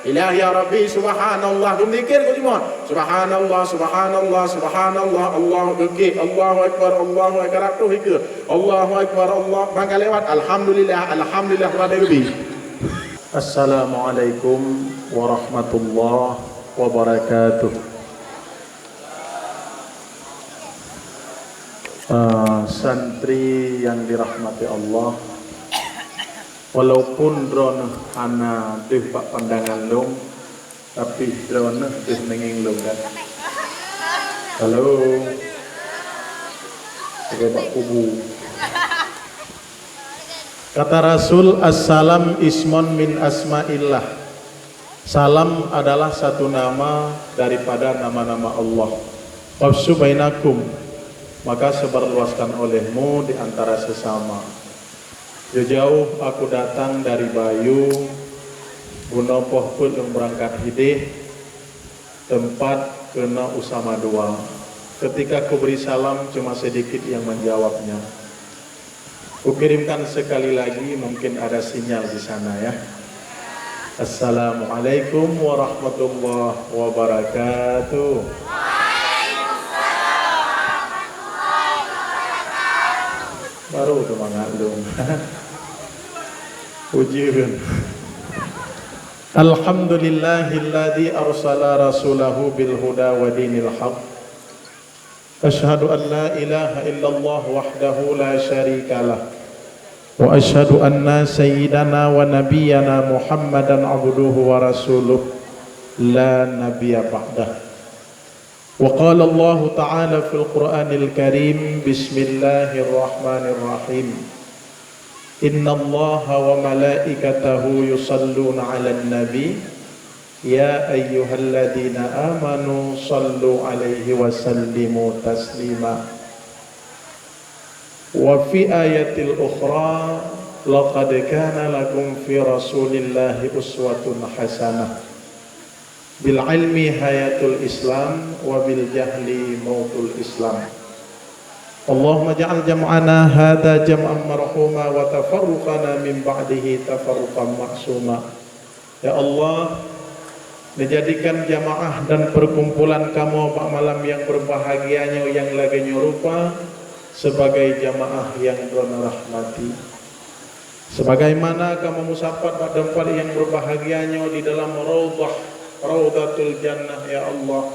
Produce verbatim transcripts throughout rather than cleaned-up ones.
Ilah ya Rabbi, subhanallah. Geumeudikir keu jimoe. Subhanallah, subhanallah, subhanallah. Allahu akbar, Allahu akbar, Allahu akbar. Ratuh ikeu. Allahu akbar, Allah. Mangka lewat. Alhamdulillah, alhamdulillah. Rada geubi. Assalamualaikum warahmatullahi wabarakatuh. Ah, santri yang dirahmati Allah, walaupun droeneuh hana deuh bak pandangan lôn, tapi droeneuh deuh nangèe lôn kan? Halo? Sagai bak kubu. Kata Rasul, "Assalam ismun min asma'illah." Salam adalah satu nama daripada nama-nama Allah. "Fafshu bainakum," maka sebarluaskan olehmu di antara sesama. Jauh-jauh aku datang dari Bayu, bunoe poh peuet lôn beurangkat hideh, teumpat keunoe u Samadua. Ketika kuberi salam, cuma sedikit yang menjawabnya. Kukirimkan sekali lagi, mungkin ada sinyal di sana ya. Assalamualaikum warahmatullahi wabarakatuh. Baru semangat lôn. Ujeuen. Alhamdulillahilladzi arsala rasulahu bil huda wa dinil haq. Asyhadu an la ilaha illallah wahdahu la syarika lah. Wa asyhadu anna sayyidana wa nabiyyana Muhammadan abduhu wa rasuluh la nabiyya ba'dah. Wa qala Allahu ta'ala fil Qur'anil Karim, bismillahirrahmanirrahim. Innallaha wa malaikatahu yusalluna 'alan nabi, ya ayyuhalladzina amanu sallu 'alaihi wa sallimu taslima. Wa fi ayatil ukhra, laqad kana lakum fi Rasulillahi uswatun hasanah. Bil ilmi hayatul Islam, wa bil jahli mautul Islam. Allahumma ja'al jam'ana hadza jam'an marhuma wa tafarruqana min ba'dihi tafarruqan ma'suma. Ya Allah, neujadikan jamaah dan perkumpulan kamoe bak malam nyang berbahagia nyoe nyang lagée nyoe rupa sebagai jamaah nyang Droeneueh rahmati. Sebagaimana kamoe meusapat bak teumpat nyang berbahagia nyoe di dalam raudhah, Raudhatul Jannah, ya Allah.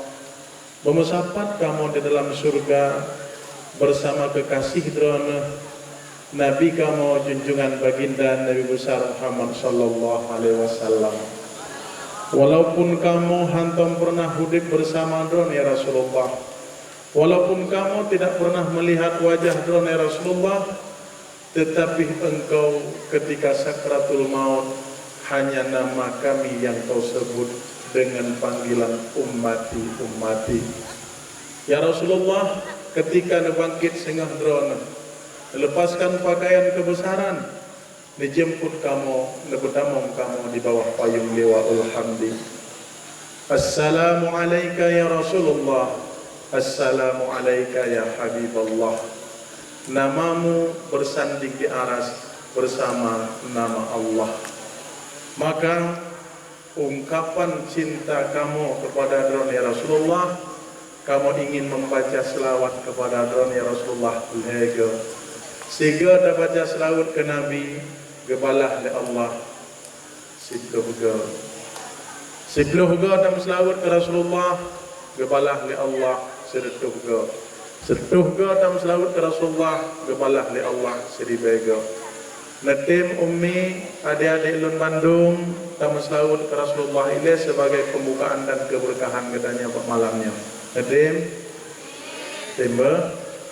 Beumeusapat kamoe di dalam syeuruga bersama kekasih Droeneueh, Nabi kamoe, junjungan Baginda Nabi Besar Muhammad sallallahu alaihi wasallam. Walaupun kamoe hantom pernah udeb bersama Droeneueh, ya Rasulullah, walaupun kamoe tidak pernah melihat wajah Droeneueh, ya Rasulullah, tetapi engkau ketika sakratul maut, hanya nama kami yang kau sebut dengan panggilan ummati, ummati. Ya Rasulullah, ketika neubangkit singoh Droeneueh, neulepaskan pakaian keubesaran, neujeumput kamoe, neupeutamong kamoe di bawah payong Liwaul Hamdi. Assalamu alaika ya Rasulullah, assalamu alaika ya Habiballah. Namamu bersanding di aras bersama nama Allah. Maka, ungkapan cinta kamoe kepada Droeneueh, ya Rasulullah, kamoe ingin membaca selawat kepada Droeneueh, ya Rasulullah, lhée goe. Sigoe tabaca selawat keu Nabi, geubalah lé Allah siploh goe. Siploh goe tameuselawat keu Rasulullah, geubalah lé Allah sireutôh goe. Sireutôh goe tameuselawat keu Rasulullah, geubalah lé Allah siribée goe. Neutem ummi, adék-adék lôn bandum, tameuselawat keu Rasulullah ilée sebagai pembukaan dan keberkahan geutanyoe bak malam nyoe. Neutem? Tem beuh?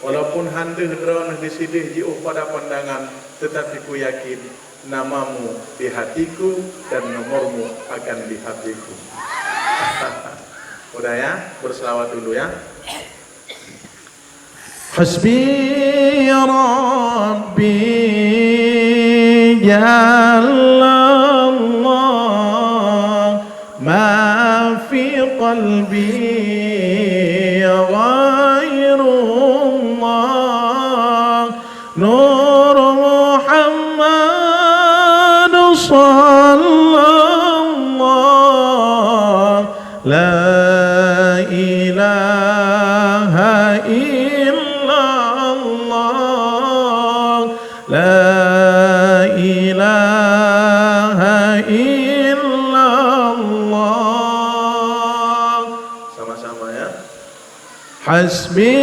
Walaupun han deuh Droeneueh di sideh jiôh pada pandangan, tetapi kuyakin namamu di hatiku dan nomormu akan di hatiku. Udah ya, berselawat dulu ya. Hasbi Rabbi Jallallah, ma fi qalbi ghairullah. Nur Muhammad sallallahu La ilaha illallah, la ilaha illallah. Sama-sama, ya. Hasbi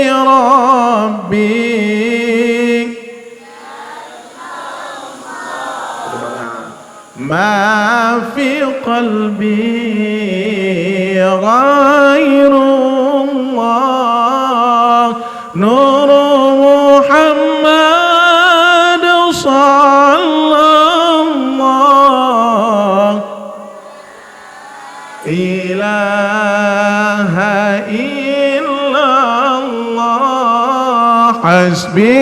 Rabbi. Semangat. Ma fi qalbi ghairullah, nuru Muhammad sallallahu ilaha illallah, hasbi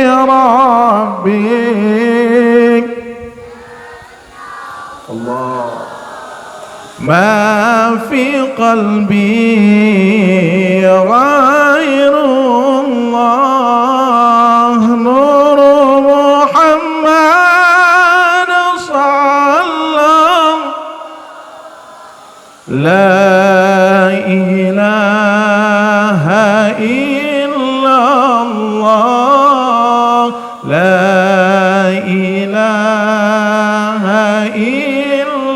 Rabbi. Allah. Ma fi qalbi ghairullah, nuru Muhammad sallallahu La ilaha illallah, la ilaha illallah.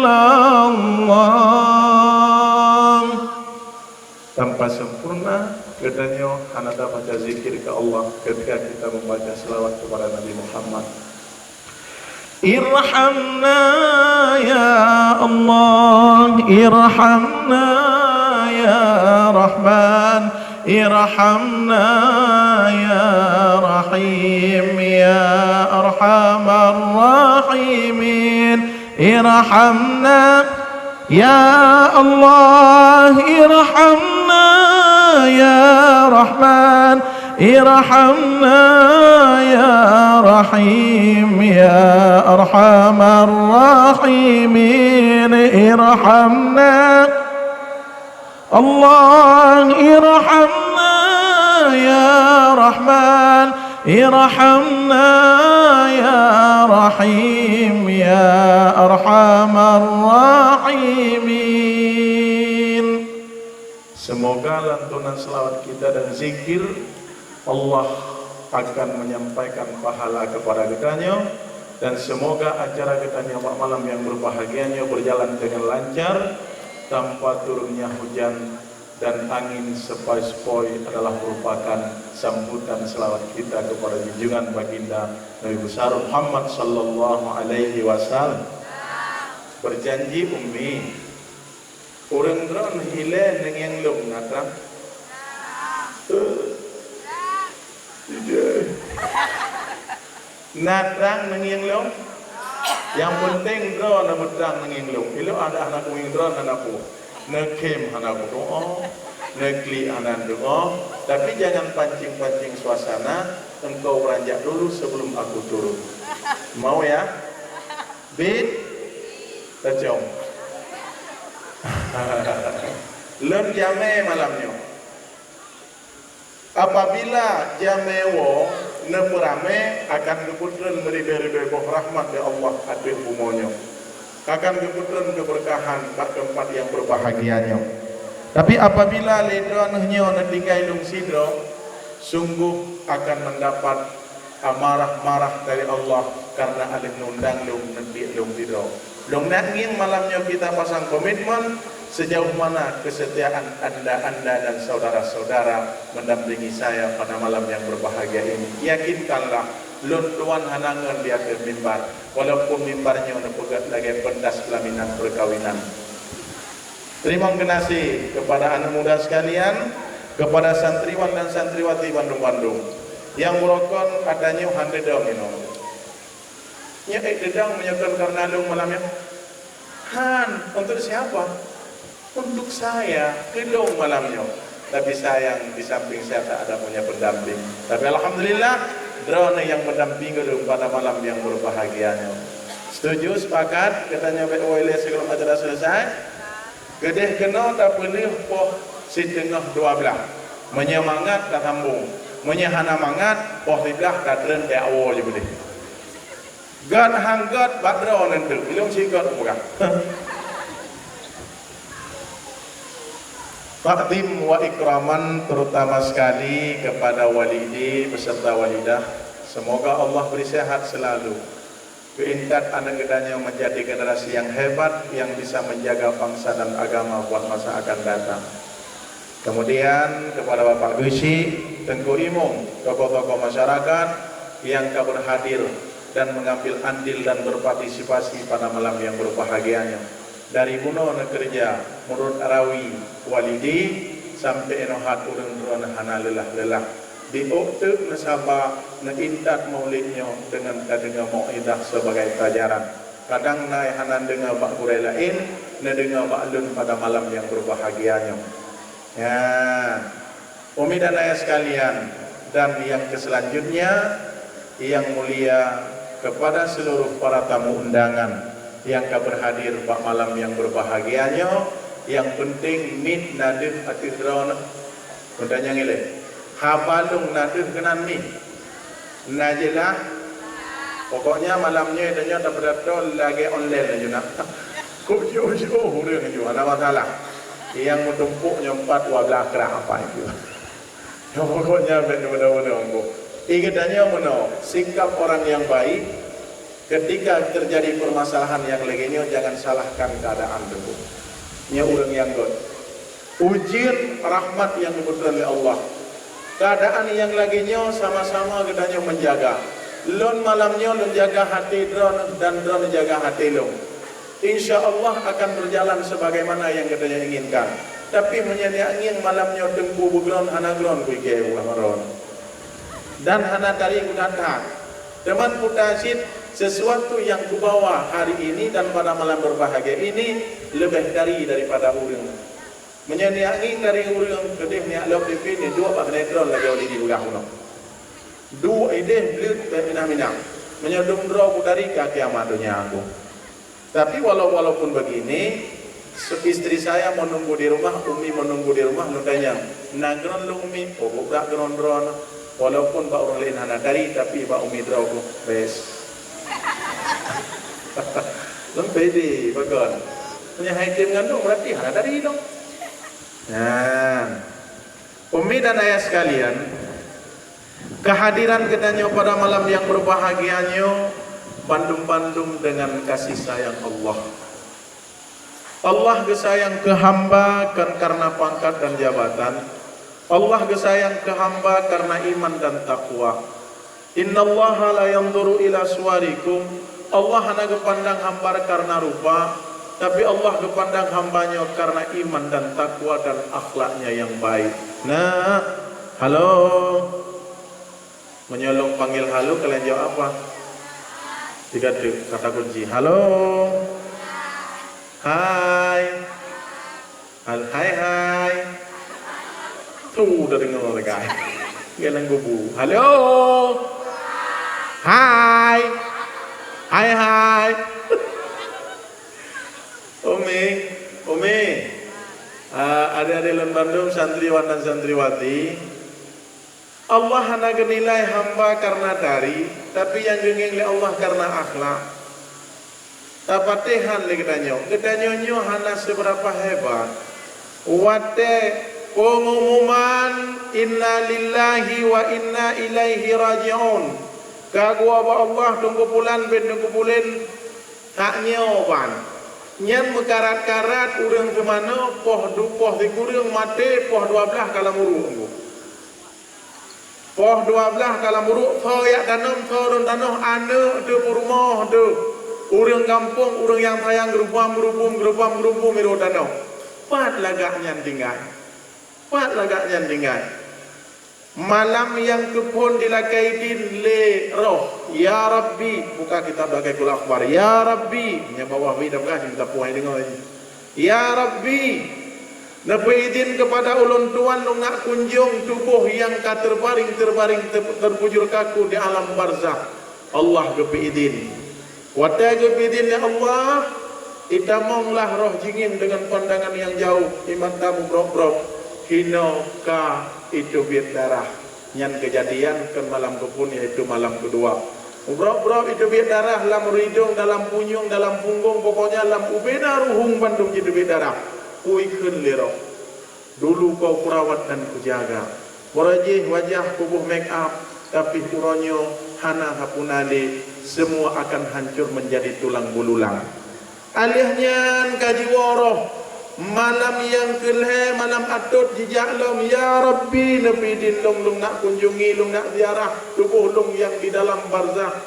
Tanpa sempurna, geutanyoe hana tabaca zikir keu Allah ketika kita membaca selawat kepada Nabi Muhammad. Irhamna ya Allah, irhamna ya Rahman, irhamna ya Rahim, ya Arhamar Rahimin, irhamna Ya Allah, irhamna ya Rahman, irhamna ya Rahim, ya Arhamar Rahimin, irhamna. Allah, irhamna ya Rahman, irhamna ya Rahim, ya Arhamar Rahimin. Semoga lantunan selawat kita dan zikir, Allah akan menyampaikan pahala kepada geutanyoe, dan semoga acara geutanyoe bak malam yang berbahagia nyoe berjalan dengan lancar, tanpa turunnya hujan dan angin sepoi-sepoi adalah merupakan sambutan selawat kita kepada junjungan baginda Nabi Besar Muhammad sallallahu alaihi wasallam. Berjanji Ummi, ureueng droeneuh ilée neungieng lom na trang? Eh, ideh. Na trang neungieng lom? Nyang peunteng droeneuh meutrang neungieng lom. Ilok adak hana kuhieng droeneuh hana peue. Neukhém hana kutu'oh, neuklik hana neutu'oh. Tapi jangan pancing-pancing suasana, engkau beranjak dulu sebelum aku turun. Mau ya? Bit? Tacong. Lôn jamé malam nyoe. Apabila jamé woe neupeuramé, akan geupeutreun meuribée-ribée boh rahmat lé Allah ateueh bumoe nyoe. Akan geupeutreun keubeurkahan bak teumpat nyang beurbahagia nyoe. Tapi apabila lé droeneuh nyoe neutinggai lôn sidroe, sunggoh akan mendapat amarah marah dari Allah karena aléh neundang lôn, neubiet lôn sidroe. Lôn neuk ngieng malam nyoe kita pasang komitmen, sejauh mana kesetiaan anda-anda dan saudara-saudara mendampingi saya pada malam yang berbahagia ini. Yakinkanlah, lôn tuan hana ngon di ateueh mimbar, walaupun mimbar nyoe neupeugét lagée pentas pelaminan perkawinan. Teurimong geunaséh kepada aneuk muda sekalian, kepada santriwan dan santriwati bandum-bandum. Nyang beurokon ata nyoe han teudong inoe. Nyoe ék teudong meunyoe kon kareuna lôn malam nyoe? Han, untuk siapa? Untuk saya, keu lôn malam nyoe. Tapi sayang, di samping saya tak ada punya pendamping. Tapi alhamdulillah, droeneuh nyang mendampingi lôn pada malam yang berbahagia nyoe. Setuju, sepakat, geutanyoe bék woe lé sigohlom acara selesai? Keudeh keunoe tapeuleueh poh siteungoh dua blaih. Meunyoe mangat tasambong, meunyoe hana mangat, poh siblaih tatreun ék awoe jih beudeh. Gét han gét bak droeneuh teuk, ilôn cit gét peugah. Takdim wa ikraman terutama sekali kepada walidi beserta walidah. Semoga Allah beri sehat selalu. Keuintat aneuk geutanyoe menjadi generasi yang hebat yang bisa menjaga bangsa dan agama buat masa akan datang. Kemudian kepada Bapak Geuchik, Teungku Imum, tokoh-tokoh masyarakat yang ka berhadir dan mengambil andil dan berpartisipasi pada malam yang berbahagia nyoe. Dari bunoe neukeureuja, meunurot rawi walidi, sampoe inoe hat ureuëng droeneuh hana leulah-leulah. Diôk teuk neusaba neuintat maulid nyoe deungon tadeungoe mauidhah sebagai pelajaran. Kadang na hana deungoe bak gurée laén, neudeungoe bak lôn pada malam nyang berbahagia nyoe. Ya, Umi dan Ayah sekalian, dan yang keselanjutnya, yang mulia kepada seluruh para tamu undangan yang ka berhadir bak malam yang berbahagia nyoe, yang penting mit na deuh ateueh droeneuh. Peutanyaan ilée, haba lôn na deuh keunan mit? Na jeulaih? Pokoknya malam nyoe tanyoe tapidato lagée online laju na. Kok jiôh-jiôh ureuëng laju, hana masalah. Nyang meutumpok nyoe empat dua belas krak apa itu. Nyang pokoknya bèk deungoe-deungoe. Ingat tanyoe meunoe, sikap orang yang baik ketika terjadi permasalahan yang lagée nyoe jangan salahkan keadaan dulu. Nyoe ureuëng nyang göt. Ujeuen rahmat nyang geubeuteun lé Allah. Keuadaan nyang lagée nyoe sama-sama geutanyoe meujaga. Lôn malam nyoe lôn jaga até droeneuh dan droeneuh jaga até lôn. Insya Allah akan berjalan sebagaimana yang geutanyoe inginkan. Tapi meunyoe neujak ngieng malam nyoe teungku beuglon hana glon kuikée ulah maron. Dan hana tari kutatha. Teuma peue cit sesuatu yang kubawa hari ini dan pada malam berbahagia ini lebih dari daripada ureuëng. Meunyoe neujak ngieng dari ureuëng, keudeh neujak lom pimpin, neuduek bak sinetron lagée ulih jipeugah unoe. Duek ideh bleuet bak minah-minah. Meunyoe dum droe kutari ka kiamat donya aku. Tapi walau, walaupun begini, se-, istri saya menunggu di rumah, Umi menunggu di rumah, lôn tanyong, "Na gron lôn, Umi?" "Oh, bukak gron-gron." Walaupun bak ureuëng laén hana tari, tapi bak Umi droe ku, best. Lôn pede, pakon. Meunyoe hai tem ngandung, berarti hana tari dong. Nah, Umi dan Ayah sekalian, kehadiran geutanyoe pada malam yang berbahagia nyoe bandum-bandum dengan kasih sayang Allah. Allah geusayang keu hamba kon karena pangkat dan jabatan. Allah geusayang keu hamba karena iman dan takwa. "Innallaha la yanzuru ila suwarikum." Allah hana geupandang hamba karena rupa, tapi Allah geupandang hamba nyoe karena iman dan takwa dan akhlaknya yang baik. Nah, halo. Meunyoe lôn panggil halo, kalian jawab apa? Tiga tu, kata kunci. Halo. Hai. Hal-, hai, hai. Tu dah dengar lagi. Jalan kubu. Halo. Hai. Hai, hai. Umi, Umi. Ah, adik-adik lôn bandum, santriwan dan santriwati. Allah hana geunilai hamba karena tari, tapi nyang geungieng lé Allah karena akhlak. Tapatéh han lé geutanyoe, geutanyoe nyoe hana seubeurapa hebat. Watée peungumuman inna lillahi wa inna ilaihi raji'un, ka geuwoe bak Allah, Teungku Pulan bin Teungku Pulen, tak nyoe ban. Nyan meukarat-karat ureuëng teumanoe poh du-, poh sikureueng maté, poh dua blaih ka lam uruek. Poh dua blaih ka lam uruek, soe jak tanom, soe rhon tanoh, aneuëk teuh, peurumoh teuh, ureuëng gampông, ureuëng nyang sayang, geurubam-geurubum, geurubam-geurubum irhon tanoh. Pat lagak nyan tinggai. Pat lagak nyan tinggai. Malam nyang keuphon dilakée idin lé roh, "Ya Rabbi," buka kitab lagée Qul Akhbar, "Ya Rabbi," nyang bak wahbi dah peugah, nyang tapuai deungoe. "Ya Rabbi, neupeuidin keupada ulôn tuan lôn ngak kunjong tuboh nyang ka teubaring-teubaring teu-, teubujur kaku di alam barzakh." Allah geupeuidin. Watée geupeuidin lé Allah, itamong lah roh jingieng deungon pandangan nyang jauh, imata mubrok-brok, hinoe ka iteubiet darah. Nyan keujadian kon malam keuphon, yaitu malam keudua. Brok-brok iteubiet darah lam ridong, dalam punyueng, dalam punggong, pokoknya lam ubena ruhueng bandum jiteubiet darah. Peue kheun lé roh. Dulu kau kurawat dan kujaga. Uroe jih wajah kuboh make up, tapi uroe nyoe hana hapuna lé, semua akan hancur menjadi tulang bululang. Alheuh nyan ka jiwoe roh, malam nyang keulhèe malam atot jijak lom, "Ya Rabbi, neubi idin lôn, lôn nak kunjungi, lôn nak ziarah tuboh lôn nyang di dalam barzakh."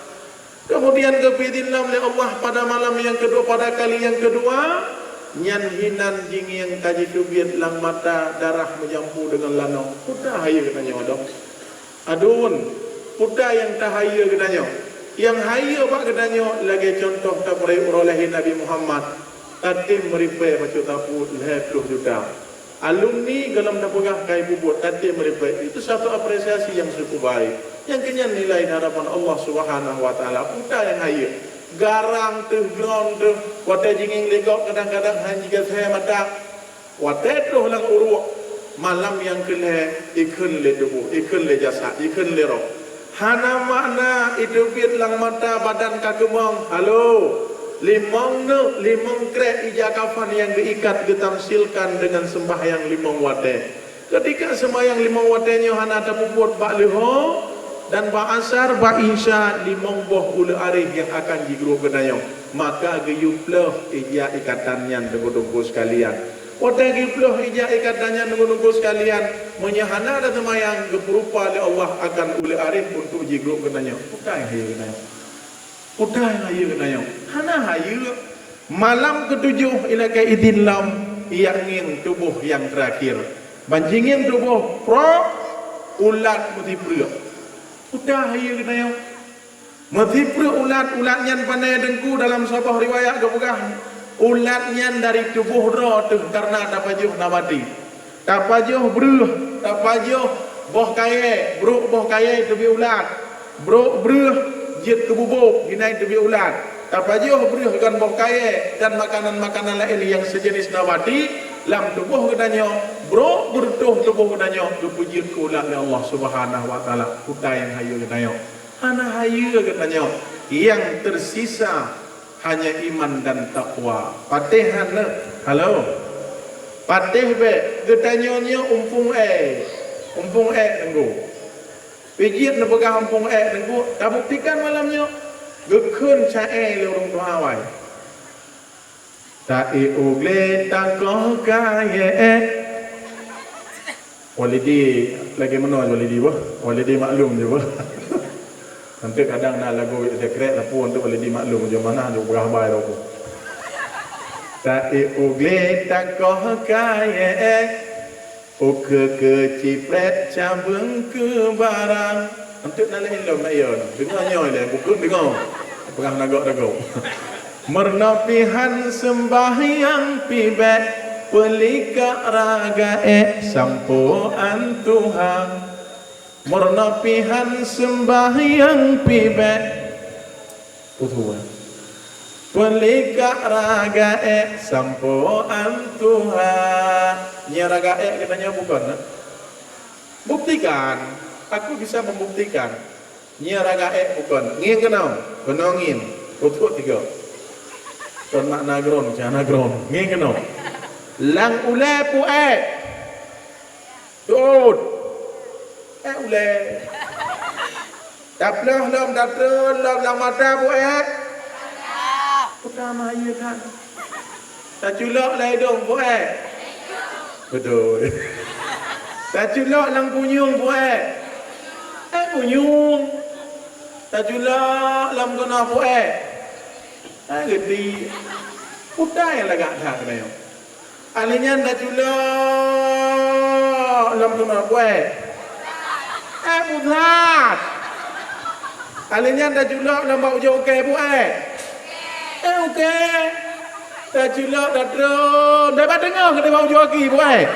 Keumudian geubri idin lom lé Allah pada malam nyang keudua, pada kali nyang keudua, nyan hinan jingieng ka jiteubiet lam mata, darah meujampu deungon lanong. Peue ta hayeue geutanyoe dong? Aduen, peue ta nyang ta hayeue geutanyoe? Nyang hayeue bak geutanyoe lagèe cuntoh tapeureuet uroe lahé Nabi Muhammad, tatem meuripèe bacut tapeue lhèe plôh juta. Alumni gohlom tapeugah ka ipubuet, tatem meuripèe, itu satu apresiasi nyang cukup baik. Nyang keunyan nilai di hadapan Allah Subhanahu wa Taala. Peue ta nyang hayeue? Garang teuh, gron teuh, watèe jingieng lé gob kadang-kadang hana jigasèe mata. Watèe troh lam uruek, malam nyang keulhèe, ikheun lé tuboh, ikheun lé jasad, ikheun lé roh. Hana makna iteubiet lam mata, badan ka keumong. Halo, limong neuk, limong krek ija kafan nyang geuikat geutamsilkan deungon seumbahyang limong watèe. Keutika seumbahyang limong watèe nyoe hana tapubuet bak leuho dan bak asar, bak isya, limong boh uleue aréh nyang akan jigrôp geutanyoe, maka geuyue plôh ija ikatan nyan teungku-teungku sekalian. Watèe geuploh ija ikatan nyan, teungku-teungku sekalian, meunyoe hana taseumayang, geupeurupa lé Allah akan uleue aréh untuk jigrôp geutanyoe. Peue ta nyang hayeue geutanyoe? Peue ta nyang hayeue geutanyoe? Hana hayeue. Malam keutujoh ilakèe idin lom, iyak ngieng tuboh nyang teurakhir. Ban jingieng tuboh, prok, ulat meusipreuk. Peue ta hayeue geutanyoe? Meusipreuk ulat, ulat nyan pané teungku, dalam saboh riwayat geupeugah, ulat nyan dari tuboh droe teuh kareuna tapajoh nabati. Tapajoh breueh, tapajoh boh kayèe, brôk boh kayèe teubiet ulat. Brôk breueh jeuet keu bubôk, hinan teubiet ulat. Tapajoh breueh ngon boh kayèe dan makanan-makanan laén nyang seujeuneuh nabati lam tuboh geutanyoe, brôk beureutôh tuboh geutanyoe geupeujeuet keu ulat lé Allah Subhanahu wa Taala. Peue ta nyang hayeue geutanyoe? Hana hayeue geutanyoe, nyang teusisa hanya iman dan takwa. Patéh hana? Halo? Patéh bèk, geutanyoe nyoe umpung èk. Umpung èk teungku. Pih jeuet neupeugah umpung èk teungku, tabuktikan malam nyoe. Geukheun ca èk lé ureueng tuha awai. Ta-ék u glé takoh kayèe. Walidi, lagèe meunoe walidi beuh. Walidi maklum jih beuh. Nanti kadang na lagu sekret, tapi untuk walidi maklum jih, mana jih peugah bai lom. Ta-ék u glé takoh kayèe. Ukeue keu ciprèt cabeueng keu barang. Eunteuk na lé lom na yo. Deungoe nyoe lé, bukon deungoe. Peugah nagok-nagok. Meurunoe pih han seumbahyang pih bèk, peulikak raga ék sampoe an tuha. Meurunoe pih han seumbahyang pih bèk. Utuwan. Peulikak raga ék sampoe an tuha. Nyan raga ék geutanyoe bukon, na? Buktikan. Aku bisa membuktikan. Nyan raga ék bukon. Ngieng keunoe. Keunoe ngieng. Utuek tiga. Kon makna gron, cara gron. Ngieng keunoe. Lam ulèe peue ék? Dot. Ék ulèe. Taplôh lom, tatrôn lom lam mata peue ék? Peue ta hayeue that. Taculok lam idông peue ék? Beutôi. Taculok lam punyueng peue ék? Ék punyueng. Taculok lam keunoe peue ék? Ék geuti. Peue ta nyang lagak that keunoe? Alèh nyan taculok lam teuma peue ék? Ék pusat. Alèh nyan taculok lam bak ujông ukèe peue ék? Ék ukèe. Taculok tatrôn. Dai bak teungoh keunoe bak ujông aki peue ék?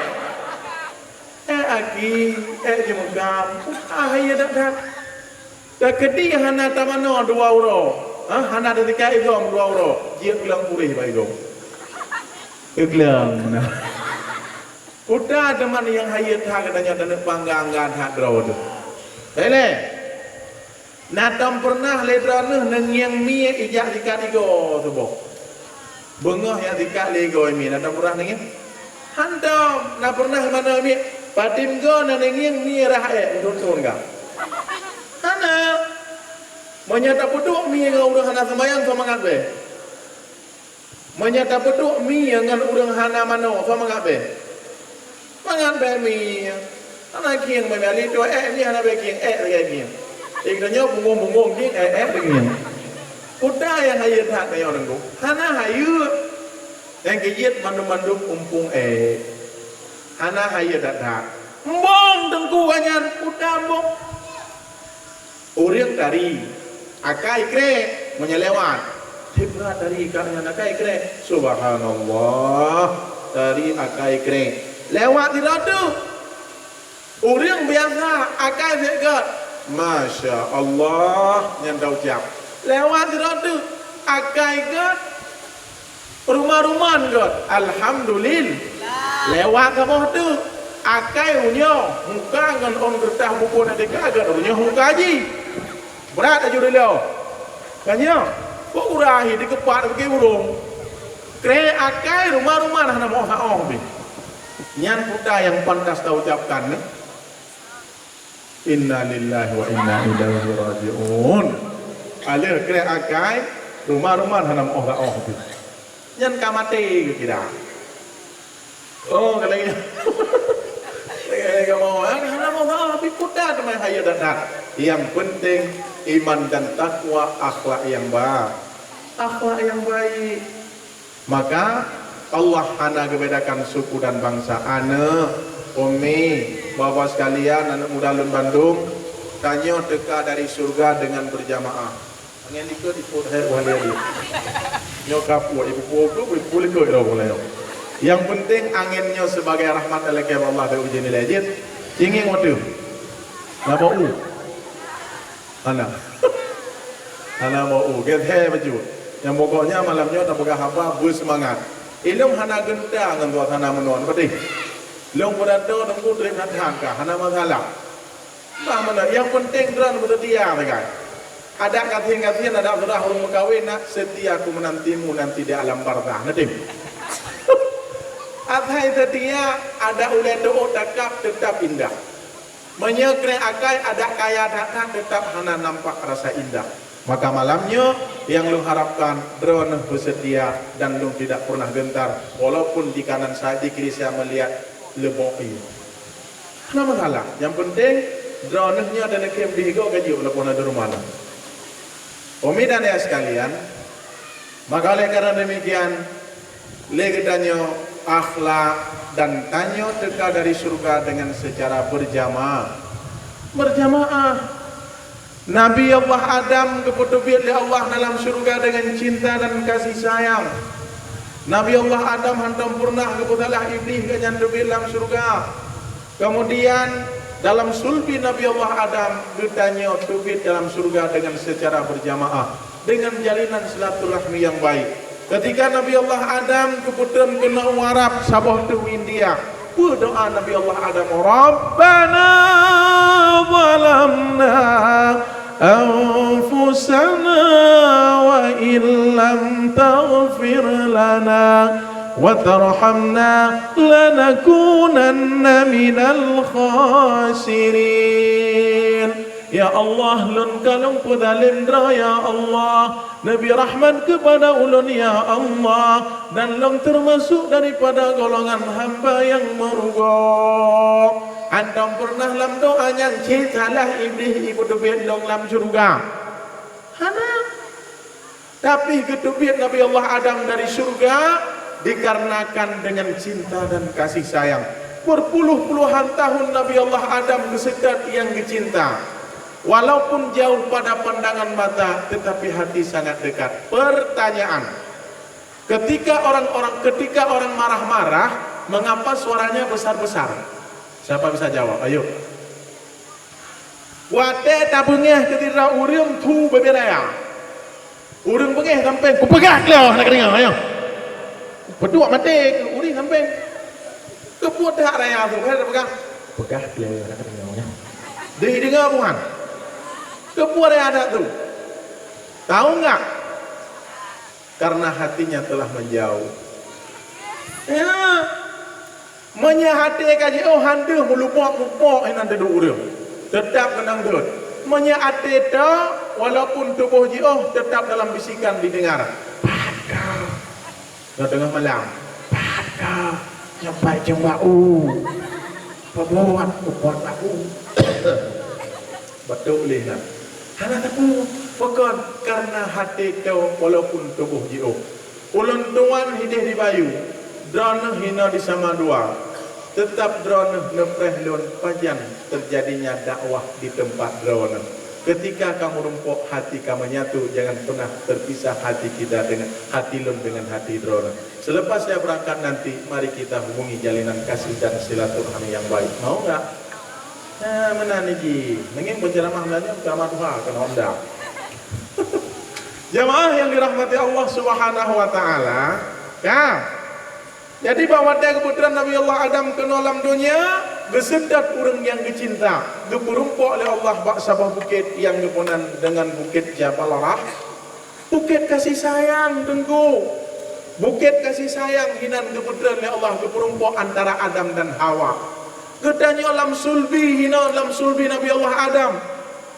Ék aki, ék jeumeukam. Ah, iya that-that. Takeudi hana tamanoe dua uroe. Ha, hana teutika igom dua uroe. Jeuet geulang puréh bak igom. Geulang meunan. Peue ta teuma nyang hayeue that geutanyoe taneuk panggang that droe teuh. Ele. Na tom peureunah lé droeneuh neungieng mie ijak sikat igoe teuh boh. Beungoh jak sikat lé igoe mie, na tom peureunah neungieng? Hantom na pernah manoe miet, patim go na neungieng miet rhah ék, meuthon-thon ka. Hana. Meunyoe tapeuduek miet ngon ureuëng hana seumayang, soe mangat bée? Meunyoe tapeuduek miet ngon ureuëng hana manoe, soe mangat bée? Mangat bée miet. Hana kieng bée miet, ali tuha ék miet hana bée kieng, ék lagée kieng. Di geutanyoe bungong-bungong kieng, ék, ék lagée kieng. Peue nyang hayeu that tanyoe nangku? Hana hayeu. Nyang keujeuet mandum-mandum umpung ék. Hana hayeu that-that. Mbong teungku ka nyan, peue nyang mbong. Ureuëng tari, akai krék, meunyoe lewat. Tieb that tari ka nyan akai krék. Subhanallah, tari akai krék. Lewat sidroe teuk. Ureuëng biasa akai sép gét. Masya Allah, nyan taucab. Lewat sidroe teuk, akai gét. Ruman-ruman gét. Alhamdulillah. Lewat saboh teuk, akai uroe nyoe, muka ngon ôn keureutah buku na teuka gét uroe nyoe muka jih. Brat laju dulu. Ka nyoe, peue uroe akhé dikeupat bagi burông. Krék akai ruman-ruman hana meuoh-oh pih. Nyan peue nyang pantas taucabkan, nyoe? Innalillahi wa inna ilaihi raji'un. Aleuh krék akai, ruman-ruman hana meuoh-oh pih. Nyan ka maté geukira. Oh, ka lagée nyan. Lagée kamoe, hana meuoh-oh pih, peue teuma hayeu that-that. Nyang penting iman dan takwa, akhlak nyang ba-, akhlak nyang baik. Maka, Allah hana geubedakan suku dan bansa. Aneuk, umi, bapak sekalian, aneuk muda lôn bandum, tanyoe teuka dari syeuruga dengan berjamaah. Angén likot ipot hai wali-wali. Nyoe kapot, ibu-ibu, ibu likot dah boleh. Yang penting angén nyoe sebagai rahmat dari Allah dari uji nilai jin. Cingeng wateue. Nabo u. Hana. Hana mau u. Gét hai baju. Nyang pokoknya malam nyoe tapeugah haba beuseumangat. Ilong hana genta ngon suasana meunoe, beutih. Long beurado teungku trép that-that ka, hana masalah. Bah mana, yang penting droe beuseutia sagai. Adak gasien-gasien, adak surah ureuëng meukawen nak setia ku menantimu nanti di alam barzah. Nanti. Asai setia, adak ulée teuôt takab tetap indah. Meunyoe krék akai adak kaya that-that, tetap hana nampak rasa indah. Maka malam nyoe nyang lôn harapkan droeneuh beuseutia dan lôn tidak pernah gentar, walaupun di kanan saya, di kiri saya melihat leuboh ie. Hana masalah. Yang penting droeneuh nyoe dan neukhem bih goe gaji walaupun ada rumah. Umi dan ayah sekalian, maka oleh karena demikian, lé geutanyoe akhlak dan tanyoe teuka dari syeuruga dengan secara berjamaah. Berjamaah. Nabi Allah Adam geupeuteubiet lé Allah dalam syeuruga dengan cinta dan kasih sayang. Nabi Allah Adam hantom pernah geupeusalah Iblih gobnyan teubiet lam syeuruga. Kemudian, dalam sulbi Nabi Allah Adam, geutanyoe teubiet dalam syeuruga dengan secara berjamaah, dengan jalinan silaturahmi yang baik. Ketika Nabi Allah Adam geupeutreun keunoe u Arab, saboh teuk u India, peue doa Nabi Allah Adam? "Rabbana zalamna anfusana wa illam taghfir lana wa tarhamna lanakunanna minal khasirin." Ya Allah, lôn ka lôn peuzalem droe, ya Allah. Neubri rahmat keupada ulôn, ya Allah, dan lôn teumasok daripada golongan hamba nyang meurugoe. Hantom pernah lam doa nyan cit salah Iblih ipeuteubiet lôn lam syeuruga. Hana. Tapi geuteubiet Nabi Allah Adam dari syeuruga dikarenakan dengan cinta dan kasih sayang. Berpuluh-puluhan tahun Nabi Allah Adam geuseutôt nyang geucinta. Walaupun jauh pada pandangan mata, tetapi hati sangat dekat. Pertanyaan, ketika orang-orang, ketika orang marah-marah, mengapa suaranya besar-besar? Siapa bisa jawab? Ayo. Watée tabeungéh keu sidroe ureuëng tu bubé raya. Ureuëng beungéh sampéng, "Kupeugah keu lé hana kadeungoe, nyoe." Peuduek maté ureuëng sampéng. Keupeue that raya tu, hana peugah. "Peugah keu lé hana kadeungoe, nyoe." Deuh deungoe buhan. Keupeue raya that tu? Tahu enggak? Karena hatinya telah menjauh. Ya. Meunyoe até ka jiôh, han deuh meulubok mupok inan teuduek ureuëng, teutab keunong deuet. Meunyoe até tok, walaupun tuboh jiôh, teutab dalam bisikan didengar. Pat ka? Nyoe teungoh malam. Pat ka? Nyampai ceumbak u. Pebuat, pebuat lagu. Beutôi lé na. Hana teupeu, pakon? Karena até tok walaupun tuboh jiôh. Ulôn tuan hideh di Bayu, droeneuh hinoe di Samadua. Teutab droeneuh neupreh lôn pajan teujadinya dakwah di teumpat droeneuh. Ketika ka meurumpok hati ka menyatu, jangan pernah terpisah hati kita dengan, hati lôn dengan hati droeneuh. Selepas saya berangkat nanti, mari kita hubungi jalinan kasih dan silaturahmi yang baik. Mau nggak? Nah, meunan jih. Nanging penceramah Meulayu, penceramah tuha, kena Honda. Jamaah yang dirahmati Allah Subhanahu wa Ta'ala, ya. Jadi, bak watée geupeutren Nabi Allah Adam keunoe lam donya, geuseutôt ureuëng nyang geucinta, geupeurumpok lé Allah bak saboh bukét nyang geupeunan deungon Bukét Jabal Rah-, Bukét Kasih Sayang, Teungku. Bukét Kasih Sayang hinan geupeutren lé Allah, geupeurumpok antara Adam dan Hawa. Geutanyoe lam sulbi, hinoe lam sulbi Nabi Allah Adam.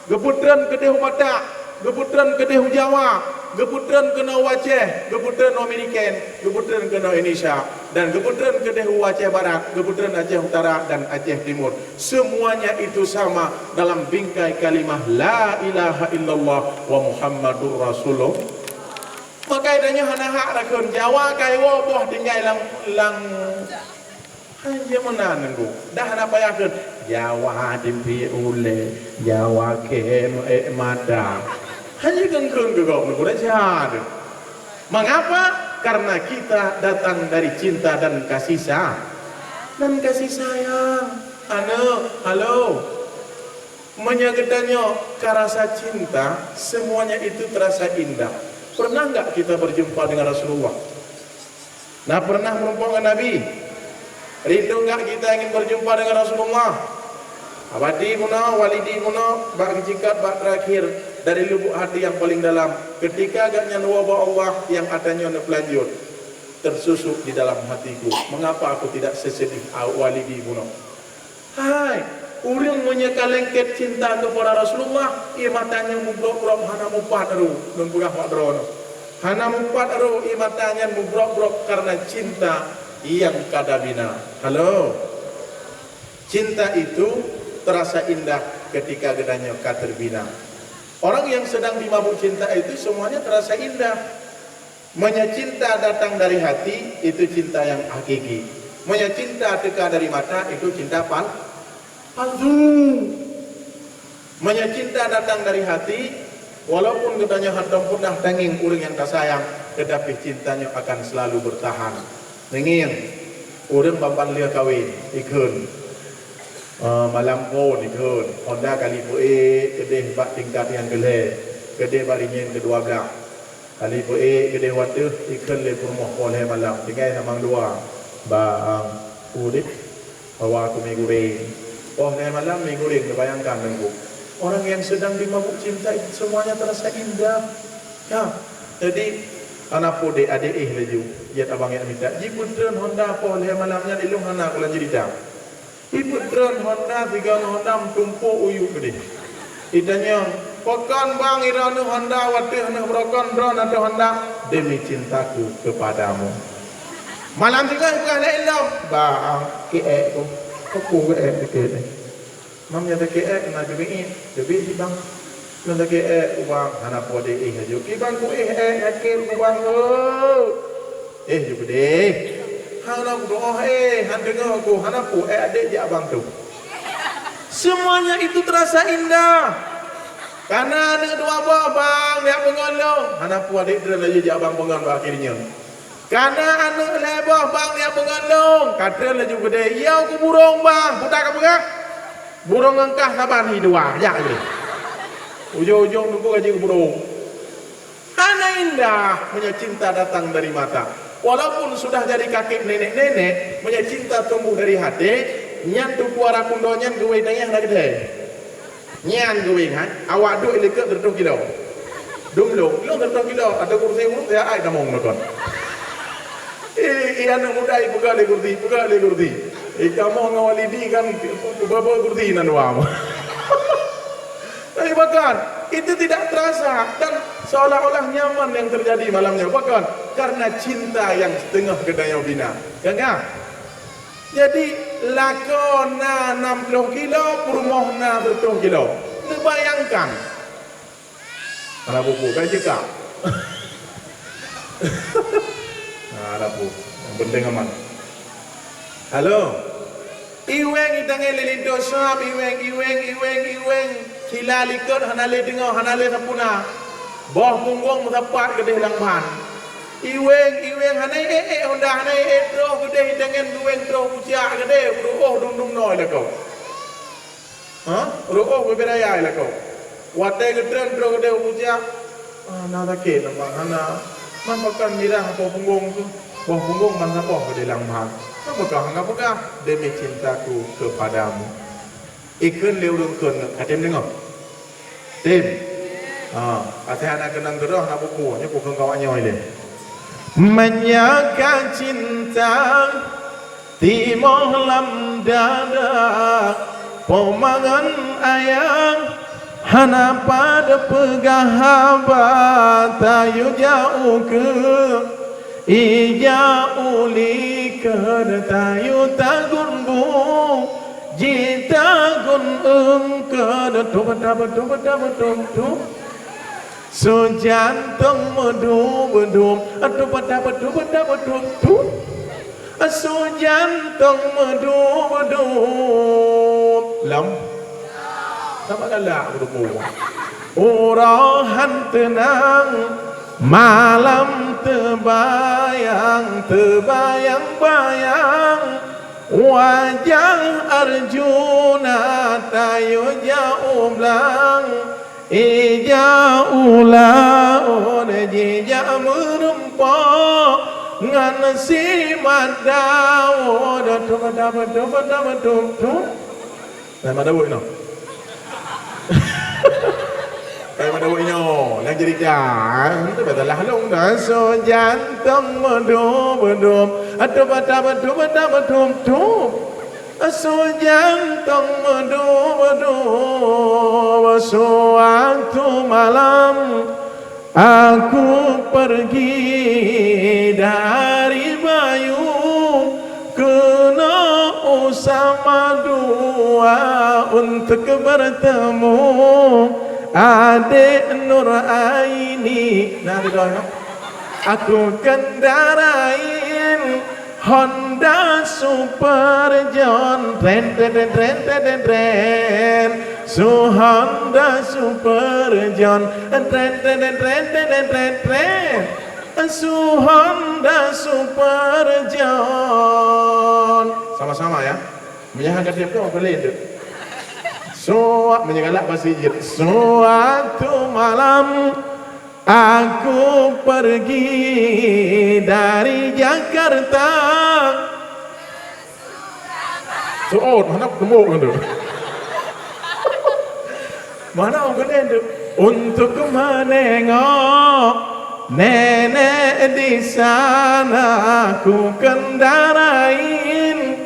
Geupeutrön keudeh u Batak, geupeutrön keudeh u Jawa, geupeutrön keunoe u Aceh, geupeutrön u Amerika, geupeutrön keunoe Indonesia, dan geupeutrön keudeh u Aceh Barat, geupeutrön Aceh Utara dan Aceh Timur. Semuanya itu sama dalam bingkai kalimah la ilaha illallah wa Muhammadur Rasulullah. Maka tanyoe hana hak rakheun Jawa kaiwoe boh tinggai lam, lam Hana meunan, Teungku. Dah na payah kheun, Jawa dipiek ulée, Jawa khem ék mata. Hana kheun-kheun keu gob, Teungku, dah jahat. Mengapa? Karena kita datang dari cinta dan kasih sa-, dan kasih sayang. Aneuk, halo. Meunyoe geutanyoe ka rasa cinta, semuanya itu terasa indah. Pernah enggak kita berjumpa dengan Rasulullah? Na pernah meurumpok ngon Nabi? Rindu enggak kita ingin berjumpa dengan Rasulullah? Abadi bunoe, walidi bunoe, bak geucingkat, bak terakhir, dari lubuk hati yang paling dalam, ketika gobnyan woe bak Allah nyang ata nyoe neupeulanjut, tersusuk di dalam hatiku, mengapa aku tidak sesedih walidi bunoe? Hai, ureuëng meunyoe ka lengket cinta keupada Rasulullah, ié mata nyan mubrok-brok hana mupat ru, lôn peugah bak droeneuh. Hana mupat ru ié mata nyan mubrok-brok karena cinta nyang ka tabina. Halo. Cinta itu terasa indah ketika geutanyoe ka terbina. Orang yang sedang dimabuk cinta itu semuanya terasa indah. Meunyoe cinta datang dari hati, itu cinta yang hakiki. Meunyoe cinta teuka dari mata, itu cinta pal-, palsu. Meunyoe cinta datang dari hati, walaupun geutanyoe hantom pernah tangieng ureuëng nyang tasayang, tetapi cinta nyoe akan selalu bertahan. Tangieng, ureuëng ban-ban lheueh kawen, ikheun. Eh, malam phon ikheun, Honda kali peuék keudeh bak tingkat nyang keulhée, keudeh bak rinyen keudua blaih. Kali peuék keudeh wateuh ikheun lé peurumoh poh lhée malam, tinggai tamong dua. Bang, udeb, bawa aku mi goreng. Poh lhée malam mi goreng, terbayangkan, Teungku. Orang yang sedang dimabuk cinta itu semuanya terasa indah. Ya, jadi, hana po dek, adek éh laju, jeuet abang jak mita. Jipeutrön Honda poh lhée malam nyan, ilong hana kulôn cerita. Ipeutrön Honda, sigoe ngon Honda meutumpôk u yup keudeh. Itanyong, "Pakon bang droeneuh Honda watèe hana beurokon droeneuh ateueh Honda?" "Demi cintaku kepadamu." Malam sigoe ipeugah lé ilong, "Bang, keuék ku." "Peue keuék dikeue nyoe?" "Mam nyan keuék na keubiet, keubiet di bang." Nyan lagèe ék ubang, hana po deh éh laju. Kiban ku éh ék, yakin ku bang, oh. Éh ju keudeh. Hana ku doh éh, han deungö ku, hana ku éh adék jak bang tu. Semuanya itu terasa indah. Kana aneuk dua boh bang, jak peungon lôn. Hana po adék treun laju jak bang peungon bak akhirnya. Kana aneuk lhèe boh bang jak peungon lôn, ka treun laju keudeh. Yô ku burông bang, peue ka peugah? Burông ngon kah saban hi dua, jak keudeh. Ujông-ujông teungku ka jeuet keu burông. Hana indah meunyoe cinta datang dari mata. Walaupun sudah jadi kakek nenek-nenek, meunyoe cinta tumbuh dari hati, nyan tutoe ara kundong nyan geuwei tanyah na keudeh. Nyan geuwéng hai, awak duek likot siratoh kilo. Dum lôn, lôn siratoh kilo, ateueh kursi ureueng, ya ai tamong nonton. Eh, iya aneuk muda ipeugah lé kursi, ipeugah lé kursi. Ikamoh ngon Walidi kan, beubeuet kursi nan dua. Tapi bahkan, itu tidak terasa dan seolah-olah nyaman yang terjadi malamnya. Bahkan, karena cinta yang setengah geutanyoe bina. Kan, kan? Jadi, lakoe na enam puluh kilo, peurumoh na seratus kilo. Neubayangkan. Hana peue-peue, ka cekak. Hana peue. Nyang penting aman. Halo. Iweng itanggai lé linto sab, iweng, iweng, iweng, iweng. Sila likot hana lé teungoh, hana lé sampuna. Boh punggong meusapat keudeh lam ban. Iweng, iweng, hana ék-ék honda, hana ék troh keudeh itanggai, iweng troh pucak keudeh, uroh dum-dum noe lakoe. Ha? Rôh bubé raya lakoe. Watèe geutreun troh keudeh u pucak, ah, na sakét nampak hana. Man pakan mirah boh punggong tu. Boh punggong man saboh keudeh lam ban. Nyan peugah, nyan peugah, "Demi cintaku kepadamu." Ikheun lé ureueng kheun, ka tem deungoe? Tem. Ha, asai hana keunong keudroe, hana peue-peue, nyoe peue kheun kawak nyoe lé. Meunyoe ka cinta timoh lam dada, po ma ngon ayah hana pada peugah haba, tayue jak ukeue, ija u likot tayue tagun bu, jitagun eungkot, tub tab tub tab tub tub. Su jantong meudub-dub, tub tab tub tab tub tub. Su jantong meudub-dub. Lom. Sama galak meudub-dub. Uroe han teunang, malam teubayang, teubayang-bayang. Wajah Arjuna tayue jak u blang. Ija u laôt jijak meurumpok ngon si Mat Daud. Tub tab tub tab tub tub. Hai Mat Daud nyoe. Hai Mat Daud nyoe, nyang cerita, hana masalah lôn dah. Su jantong meudub-dub, tub tab tub tab tub tub. Su jantong meudub-dub, suatu malam aku pergi dari Bayu keunoe u Samadua untuk bertemu adik Nur Aini. Nah, di bawah, ya. Aku kendarain Honda Super John, tren, tren, tren. Su Honda Super John, tren, tren, tren. Su Honda Super John. Sama-sama ya. Meunyo hana tiep tu, boleh tu. Su, meunyo galak pasti jeuet. Suatu malam aku pergi dari Jakarta. Suot, mana aku tembok kan tu? Mana orang kena tu? Untuk menengok nenek di sana aku kendarain.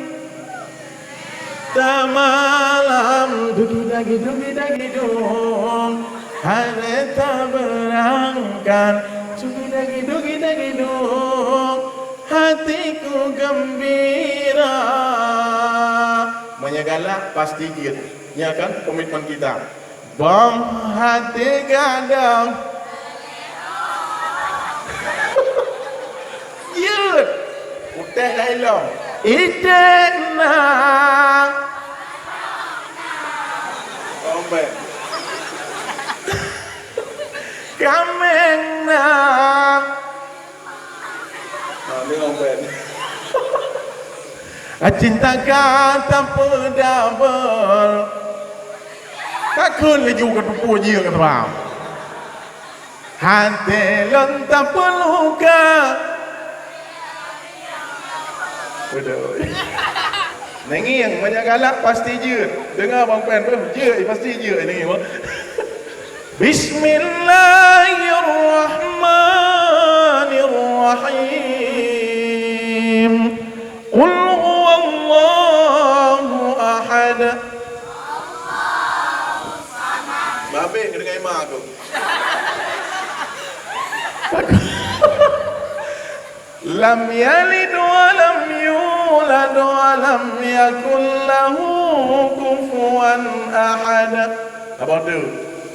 Tamalam dugi dagi dugi dagi dung, harta berangkat dugi dagi dugi dagi dung, hatiku gembira. Meunyo galak pasti jeuet. Nyan kan komitmen kita. Bang hati gadang. Jeuet. Utéh ka ilong. Iték na. Rombeng. Kaméng na. Ha, ni rombeng. Cinta ka tapeudabel. Ka kheun laju ka tupeue jeuet ka teuma. Hati lôn tapeuloka. Beutôi. Nengieng, meunyo galak pasti jeuet. Deungoe Bang Pen, beuh, jeuet, pasti jeuet nengieng. Bismillahirrahmanirrahim. Qul huwallahu Deungon ma aku. Lam yalid wa lam yulad wa lam yakul lahu kufuwan ahad. Apa tu?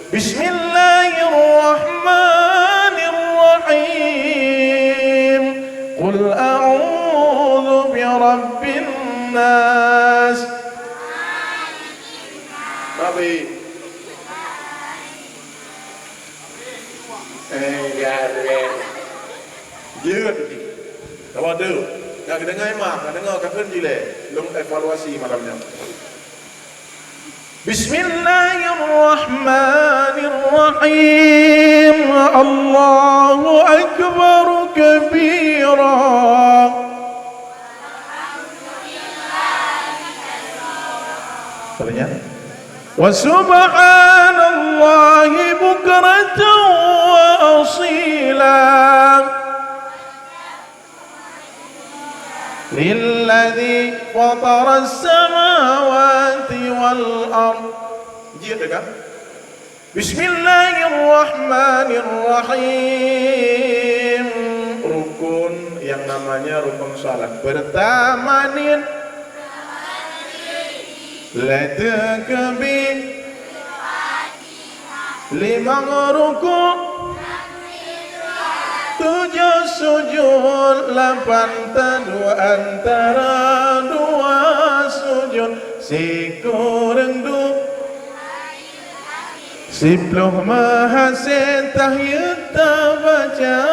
Bismillahirrahmanirrahim. Qul a'udzu birabbin nas. Nabi. Eh, ya, ya. Jeuet. Kawan tu, nak dengar imam, nak dengar kafir jileh. Lôn evaluasi malam nyoe. Bismillahirrahmanirrahim. Allahu akbar kabira. Katanya, wa subhanallahi bukratan wa asila. Lilladzi fataras samawati wal ard. Jeuet dah kan? Bismillahirrahmanirrahim. Rukun yang namanya rukun salat. Pertama niyat. Lhèe takbir. Limong ruku'. Tujoh sujud. Lapan taduek antara dua sujud. Sikureueng du. Siploh meuhasé tahiyat tabaca,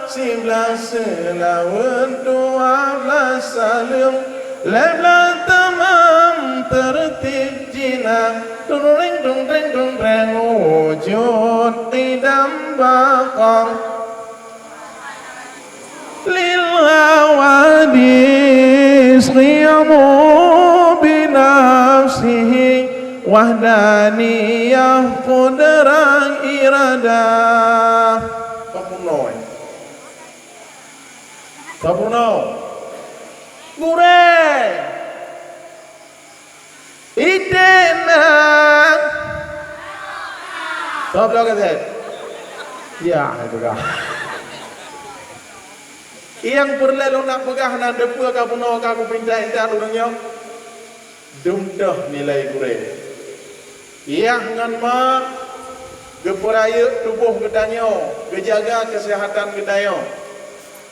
siblaih seulaweuet, dua blaih saleuem, lhèe blaih tamam teurtib jina. Tung reng, tung reng, tung reng, wujud qidam baqa. Lil hawadis qiyamu binafsihi, wahdaniyah qudrah iradah. Ka peunoh, eh? Ka peunoh. Gurèe. Idéh na. Soe bloe gasèt? Ya, peugah. Nyang peureulèe lôn nak peugah na, dipeue ka bunoe ka kupinta intat ureueng nyoe? Dum toh nilai gurèe. Yah ngon ma geupeurayeuk tuboh geutanyoe, geujaga keuseuhatan geutanyoe.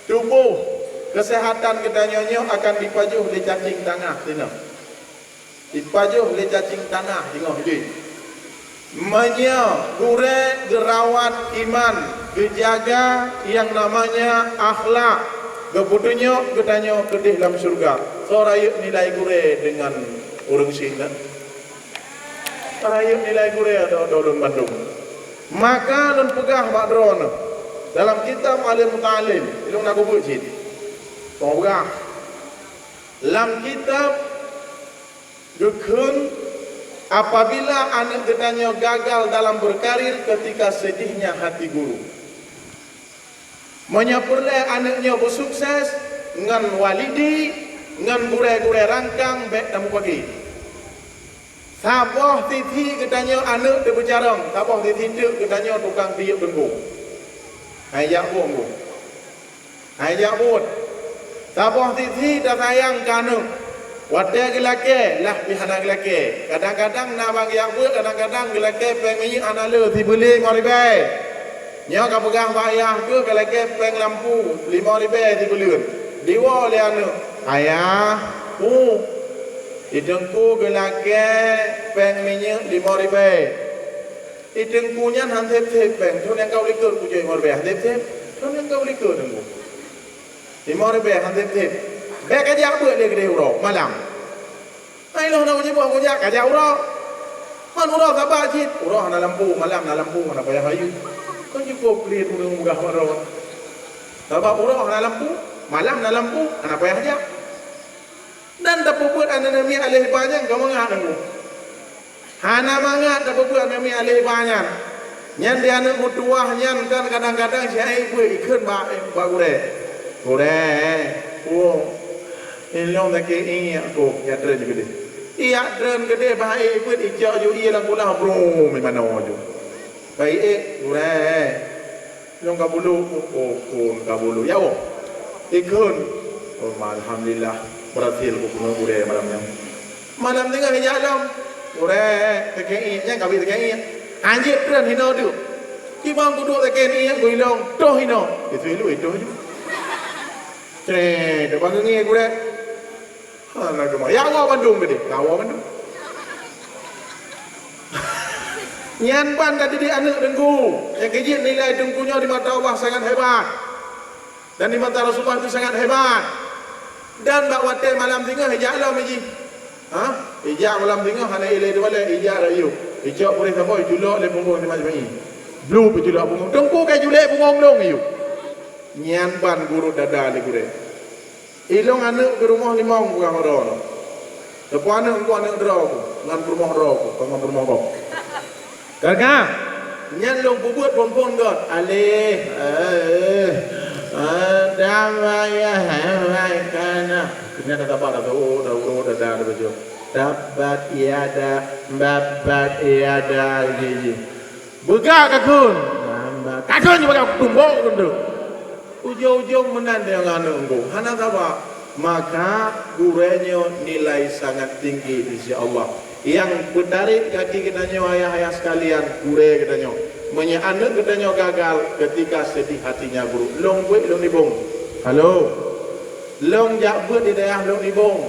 Tuboh keuseuhatan geutanyoe nyoe akan jipajoh lé cacing tangah singoh. Jipajoh lé cacing tangah singoh jih. Meunyoe gurèe geurawat iman, geujaga nyang namanya akhlak, geupeutunyok geutanyoe keudeh lam syeuruga. Soe rayeuk nilai gurèe deungon ureueng sinan? Soe rayeuk nilai gurèe atau, atau lôn bandum? Maka lôn peugah bak droeneuh dalam kitab Alim Muta'alim, ilôn na kubuet cit. Peugah lam kitab Geukheun, apabila aneuk geutanyoe gagal dalam berkarir, ketika sedihnya hati guru. Meunyoe peureulèe aneuk nyoe beusukses ngon walidi, ngon gurèe-gurèe rangkang, bèk tamupagi. Saboh sisi geutanyoe aneuk teubeucarông, saboh sisi teuk geutanyoe tukang tiyeup teungku. Hai jak buet. Hai jak buet. Saboh sisi tasayang keu aneuk. Watèe geulakèe, lah pih hana geulakèe. Kadang-kadang na ban jak buet, kadang-kadang geulakèe pèng minyeuk hana le sibeulé limong ribèe. Nyoe kapeugah bak yah keuh geulakèe pèng lampu limong ribèe sibuleuen. Diwoe lé aneuk, "Ayah, pu, di teungku geulakèe pèng minyeuk limong ribèe." Di teungku nyan han sép-sép pèng, thôn nyang ka u likot kujak limong ribèe han sép-sép. Thôn nyang ka u likot teungku. Limong ribèe han sép-sép. Bèk kajak beuet lé keudeh uroe malam. Hai lôn na kujak beuet kujak kajak uroe. Man uroe saban cit, uroe hana lampu, malam na lampu, hana payah hayeu. Kan cukup peue ureueng peugah uroe. Sabab uroe hana lampu, malam na lampu, hana payah jak. Dan tapeubuet aneuk miet aléh ba nyan ka mangat teungku. Hana mangat tapeubuet aneuk miet aléh ba nyan. Nyan di aneuk meutuwah nyan kan kadang-kadang si aneuk beuet ikheun bak, bak gurèe. "Gurèe, pu, ilôn sakét iék ku," nyang treun keudeh. Iyak treun keudeh bah ék peuet icok ju ié lam kulah brum manoe ju. Bah ék gurée. Nyang ka bulu, oh kon ka bulu. Ya Allah. Ikon. Oh alhamdulillah, berhasil ku keuneuk gurée malam nyan. Malam teungoh ijak lom. Gurée, teukei ié, nyang ka bi teukei ié. Anjeuet treun hinoe duek. Kibang kuduek teukei ié ku ilong, toh hinoe. Itu ilu itu ju. Cre, depan ngi gurée. Hana geumah. Ya Allah bandum gede. Ya Allah bandum. Nyan ban ka didik aneuk teungku. Nyang keujeuet nilai teungku nyoe di mata Allah sangat hebat. Dan di mata Rasulullah itu sangat hebat. Dan bak watée malam singoh ijak lom iji. Ha? Ijak malam singoh hana ilée dua lé, ijak rayu. Icok purih saboh, iculok lé punggong si Majmai. Blu iculok punggong. Teungku kai culek punggong dong iyu. Nyan ban guru dada lé gurée. Ilong aneuk keu rumoh limong peugah maro nyoe. Teupeu aneuk engkau aneuk droe ku, ngon peurumoh droe ku, ngon peurumoh gob. Kakak, nyan lôn peubuet phon-phon got. Aleh, eh, eh, damai ya, hai, kana. Kena kata pada tu, oh, dah urut, dah, dah, dah, dah. Tabat yada, babat yada, ji, ji. Beugak kakun. Kakun juga tumbok tu. Ujong-ujong meunan nyang aneuk engkau. Hana saba. Maka gurée nyoe nilai sangat tinggi di sisi Allah. Nyang peutarek gaki geutanyoe ayah-ayah sekalian, gurée geutanyoe. Meunyoe aneuk geutanyoe gagal, ketika sedih hatinya guru. Lôn buet lôn nibong. Halo. Lôn jak beuet di dayah lôn nibong.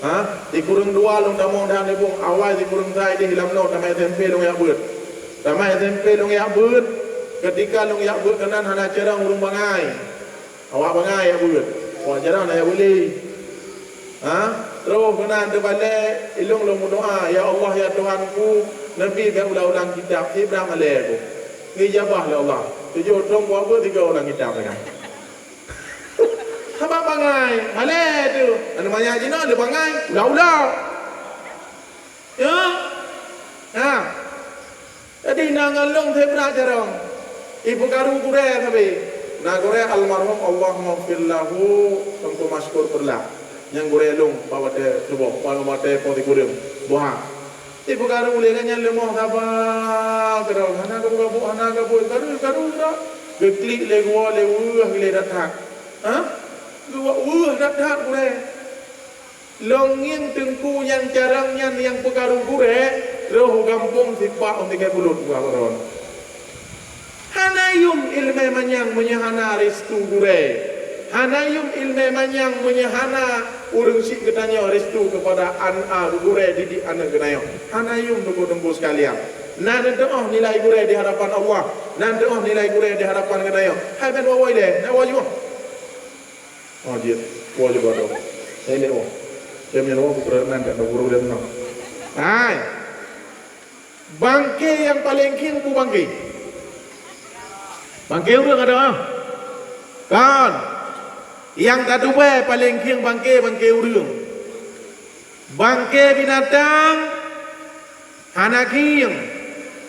Ha? Di kureueng dua lôn tamong dan nibong. Awai di kureueng sa ideh lam lôn tamai S M P lôn jak beuet. Tamai S M P lôn jak beuet, ketika lôn jak beuet keunan hana carông ureueng bangai. Awak bangai jak beuet. Awak carông hana jak beuet lé. Ha? Troh keunan teubalek, ilong lôn meudoa, "Ya Allah, ya Tuhanku, neubi bèk ulang-ulang kitab, siblah malèe ku." Geujabah lé Allah. Tujoh thôn buet beuet tiga ulang kitab nyan. Sabab bangai, malèe tu. Anu manyak jinoe lé bangai, ulang-ulang. Ya. Ha. Jadi na ngon lôn siblah carông. Ipeukaru gurèe sabe. Na gurèe almarhum Allahummaghfir lahu Teungku Masykur Peureulak. Nyang gurèe lôn bak watèe suboh, bak watèe po sikureueng. Buha. Ipeukaru lé nyan leumoh saba keudroe. Hana gabuk-gabuk, hana gabuk. Karu, karu dak. Geuklik lé geuwoe lé weueh lé that-that. Ha? Geuwoe weueh that-that gurèe. Lôn ngieng teungku nyang carông nyan nyang peukaru gurèe, rôh u gampông sipak u tinggai bulut buah baron. Hana yum ileumèe manyang meunyoe hana restu gurèe. Hana yum ileumèe manyang meunyoe hana ureueng syiek geutanyoe restu keupada aneuëk gurèe didik aneuëk geutanyoe. Hana yum teungku-teungku sekalian. Na neutuoh nilai gurèe di hadapan Allah, na neutuoh nilai gurèe di hadapan geutanyoe. Hai ban woe-woe ilèe, na woe jimoh. Oh, jeuet. Woe jeuet, woe. Nyan, nyan, woe. Nyan, nyan, woe, bukon nan, dak guru dan nan. Hai. Bangke nyang paleng khieng peue bangke? Bangke ureueng adak, ah? Kon. Nyang ka tubée paleng khieng bangke, bangke ureueng. Bangke binatang hana khieng.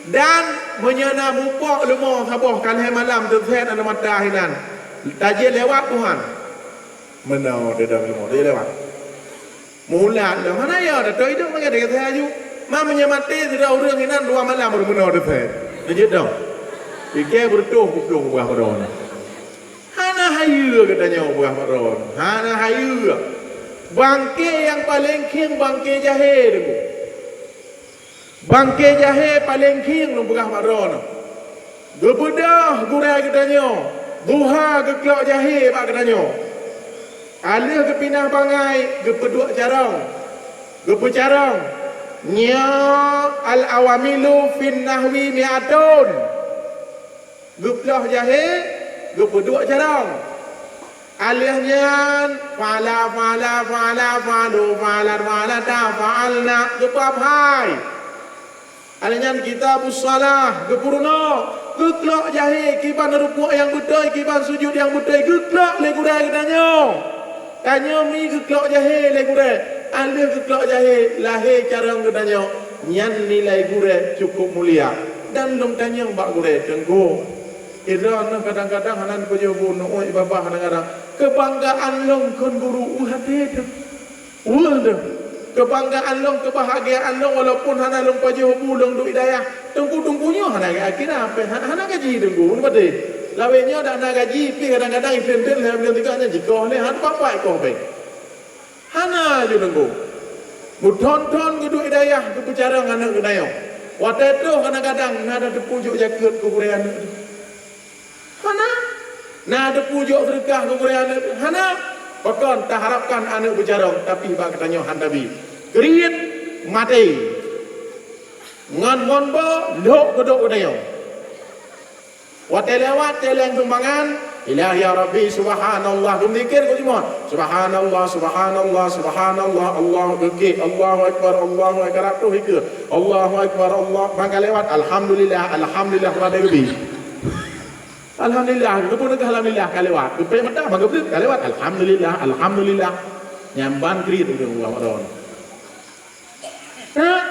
Dan meunyoe na mupok leumo saboh ka lhèe malam teusét aneuk mata hinan, tajeuet lewat Tuhan. Meunoe teuh leumo, tajeuet lewat. Mulat lom, hana yo, dak idong lagèe desa aju. Ma meunyoe maté sidroe ureueng hinan dua malam baru meunoe teusét. Tajeuet dong. Pike beureutoh kuplueng ubah baroe nyoe. Hana hayeue geutanyoe ubah baroe nyoe. Hana hayeue. Bangke nyang paleng khieng bangke jahé teungku. Bangke jahé paleng khieng lôn peugah bak droeneuh. Geubeudôh gurèe geutanyoe, buha geuklok jahé bak geutanyoe. Alheuh geupinah bangai, geupeuduek carông. Geupeucarông. Nyoe al-awamilu fin nahwi mi'atun. Geuploh jahé, geupeuduek carông. Alheuh nyan, fa'ala, fa'ala, fa'ala, fa'alu, fa'alat, fa'alata, fa'alna, geupeuhai. Alheuh nyan kitabus shalah, geupeurunoe, geuklok jahé, kiban rukuk nyang beutôi, kiban sujud nyang beutôi, geuklok lé gurèe geutanyoe. Tanyoe mi geuklok jahé lé gurèe, alheuh geuklok jahé, lahé carông geutanyoe, nyan nilai gurèe cukup mulia. Dan lôn tanyong bak gurèe, Teungku, Droeneuh kadang-kadang hana neupajoh bu, neuôt babah kadang-kadang. Keubanggaan lôn kheun guru, weueh até teuh. Weueh teuh. Keubanggaan lôn, keubahgiaan lôn, walaupun hana lôn pajoh bu lôn duek dayah. Teungku-teungku nyoe hana gét akhirat, hana gaji teungku, beutôi. Lawét nyoe dak na gaji, pih kadang-kadang item-tem lhèe buleuen tiga nyan jikoh lé, hana papai koh bèk. Hana ju teungku. Meuthon-thon geuduek dayah geupeucarông aneuk geutanyoe. Watèe troh kadang-kadang na tateupeue jok jakeuet keu gurèe aneuk. Hana. Na tateupeue jok seudeukah keu gurèe aneuk. Hana. Pakon taharapkan aneuk beucarông, tapi bak geutanyoe hana bi. Kriet maté. Ngon mon boh lhok geudok geutanyoe. Watèe lewat céléng sumbangan, Ilahi ya Rabbi, subhanallah. Dum zikir keu jimoh. Subhanallah, subhanallah, subhanallah, Allahu akbar, Allahu akbar, Allahu akbar, ratuh ikeu. Allahu akbar, Allah. Maka lewat, alhamdulillah, alhamdulillah, kepada Rabbi. Alhamdulillah, geupeuneugah alhamdulillah ka lewat. Geupék mata, maka ka lewat. Alhamdulillah, alhamdulillah. Nyan ban kriet ureueng Allah Ramadan. Nah,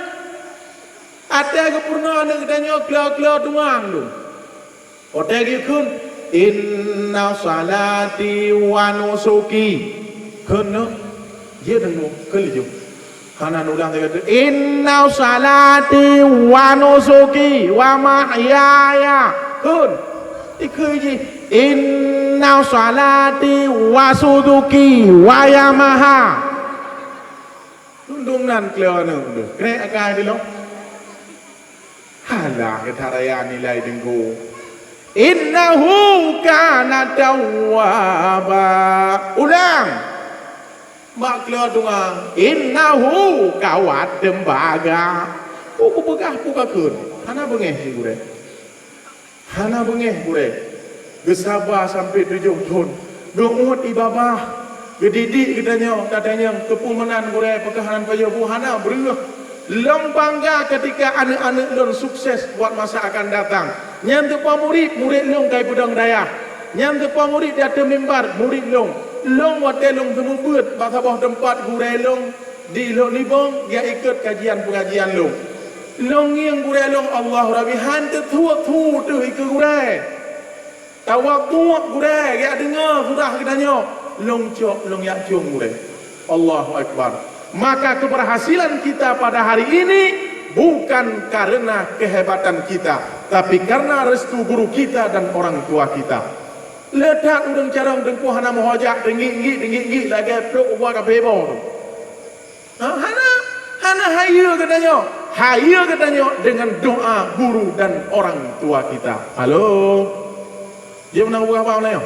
até geupurunoe aneuk geutanyoe klo-klo tuang tu. Watèe geukheun, "Inna salati wa nusuki." Kheun, jeuet deungoe, kheun laju. Hana ulang lagèe tu. "Inna salati wa nusuki wa mahyaya." Kheun. Ikheun jih, "Inna salati wa suduki wa yamaha." Tundong nan klo aneuk tu. Krek akai dilong. Halah, geutaraya nilai teungku. Innahu kana tawwaba. Ulang. Bak klo tuang. Innahu kawat tembaga. Peue kupeugah peue kakheun. Hana beungéh si gurèe. Hana beungéh gurèe. Geusaba sampoe tujoh thon. Geuuet ié babah. Geudidik geutanyoe, tatanyong, keupeue meunan gurèe pakon hana pajoh bu, hana breueh. Lôn bangga ketika aneuk-aneuk lôn sukses buat masa akan datang. Nyan teupeu murit, murit lôn ka ipeudong dayah. Nyan teupeu murit di ateueh mimbar, murit lôn. Lôn watèe lôn seumeubeuet bak saboh teumpat gurèe lôn di Lhok Nibong, geujak ikot kajian peungajian lôn. Lôn ngieng gurèe lôn, Allahu Rabbi, han teutuek-tuek teuh ikeue gurèe. Tawadhu gurèe, geujak deungoe surah geutanyoe. Lôn cok, lôn jak com gurèe. Allahu Akbar. Maka keberhasilan kita pada hari ini bukan karena kehebatan kita, tapi karena restu guru kita dan orang tua kita. Le that ureueng carông teungku hana meuhojat, teunggik-nggik, teunggik-nggik lagèe plôk buah kafé boh tu. Ha, hana, hana hayeue geutanyoe. Hayeue geutanyoe deungon doa guru dan orang tua kita. Halo? Jeuet meunan peugah bak meunyoe?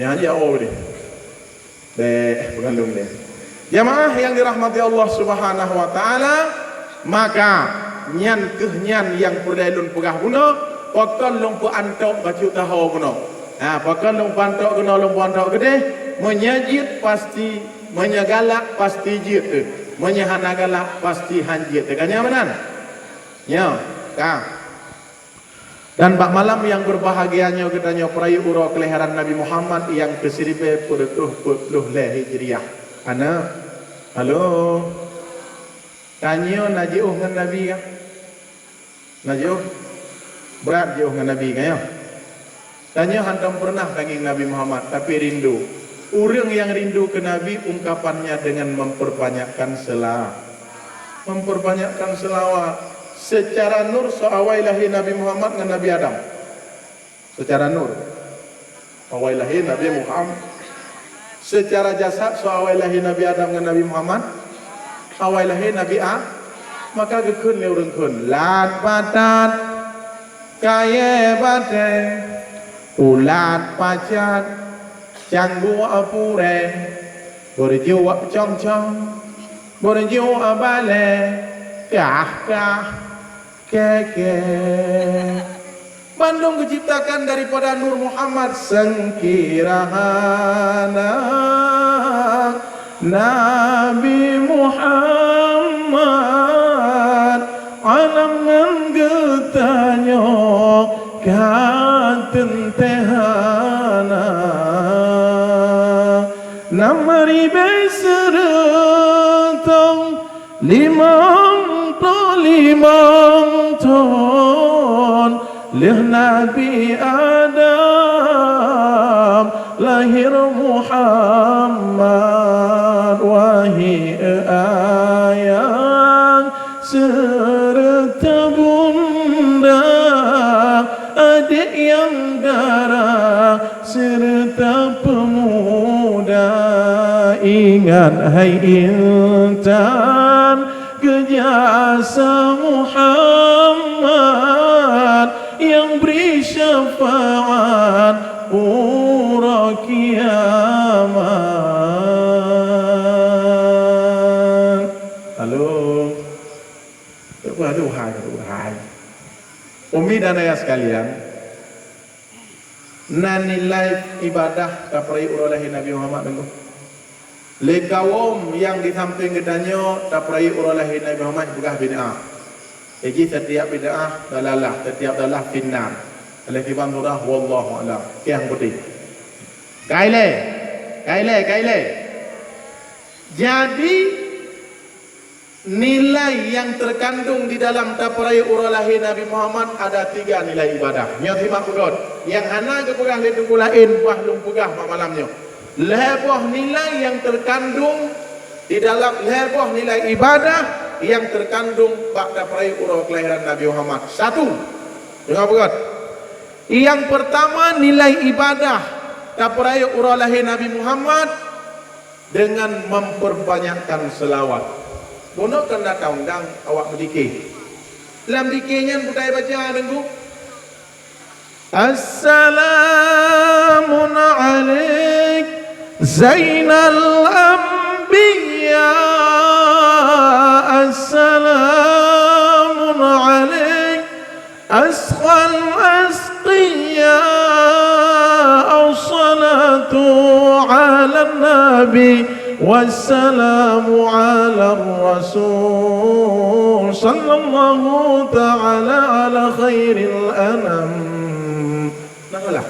Nyan jih awai deh. Bèk, peugah lôn deh. Jamaah yang dirahmati Allah Subhanahu wa taala, maka nyan keuh nyan nyang peureulèe lôn peugah bunoe, pakon lôn peuantok bacut taho bunoe. Ha, pakon lôn peuantok keunoe, lôn peuantok keudeh, meunyoe jeuet pasti Meunyoe galak, pasti jeuet teuh. Meunyoe hana galak, pasti han jeuet teuh. Ka nyan meunan? Nyoe, ka. Dan bak malam nyang beurbahagia nyoe geutanyoe peurayeuk uroe keulahiran Nabi Muhammad nyang keusiribèe peuet reutôh peuet ploh lhèe Hijriah. Aneuk, halo. Tanyoe na jiôh ngon Nabi, kan? Na jiôh? Brat jiôh ngon Nabi, kan, ya? Tanyoe hántom peureunah tangieng Nabi Muhammad, tapi rindu. Ureueng nyang rindu keu Nabi, ungkapannya dengan memperbanyakkan sela-, memperbanyakkan selawat. Seucara nur, soe awai lahé Nabi Muhammad ngon Nabi Adam? Seucara nur. Awai lahé Nabi Muhammad. Seucara jasad, soe awai lahé Nabi Adam ngon Nabi Muhammad? Awai lahé Nabi A-, maka geukheun lé ureueng kheun, "Lat patat, kayèe batèe, ulat pacat, cangguek purèe, beureujuek cong-cong, beureujuek balèe, kah-kah." Kèe-kèe. Bandum geuciptakan daripada Nur Muhammad, seungkira hana Nabi Muhammad, alam ngon geutanyoe ka teuntèe hana. Nam ribèe seureutông limong ploh limong thon lheueh Nabi Adam lahé Muhammad, wahai Ayah serta bunda, adik yang dara serta pemuda. Ingat hai intan, keu jasa Muhammad nyang bri syafaat uroe kiamat. Halo. Aduh, hai, aduh, hai. Umi dan ayah sekalian, na nilai ibadah tapeurayeuk uroe lahé Nabi Muhammad nyoe. Lé kawöm nyang di sampéng geutanyoe tapeurayeuk uroe lahé Nabi Muhammad peugah bid'ah. Jadi setiap bid'ah dalalah, setiap dalalah finnar. Oleh kiban surah wallahu a'lam. Kiang putih. Kailé, kailé, kailé. Jadi, nilai nyang teukandong di dalam tapeurayeuk uroe lahé Nabi Muhammad ada tiga nilai ibadah. Nyoe simak beugöt. Nyang hana geupeugah lé teungku laén, bah lôn peugah bak malam nyoe. Lhèe boh nilai nyang teukandong di dalam, lhèe boh nilai ibadah nyang teukandong bak tapeurayeuk uroe keulahiran Nabi Muhammad. Satu. Deungö beugöt. Nyang peurtama, nilai ibadah tapeurayeuk uroe lahé Nabi Muhammad dengan memperbanyakkan selawat. Bunoe kan na taundang awak meudike. Lam dike nyan peue tabaca, Teungku? Assalamun alaik Zainal Anbiya. Assalamun alaik Asqal asqiya, assalatu ala nabi, wassalamu ala rasul, sallallahu ta'ala ala khairil anam. Nah lah.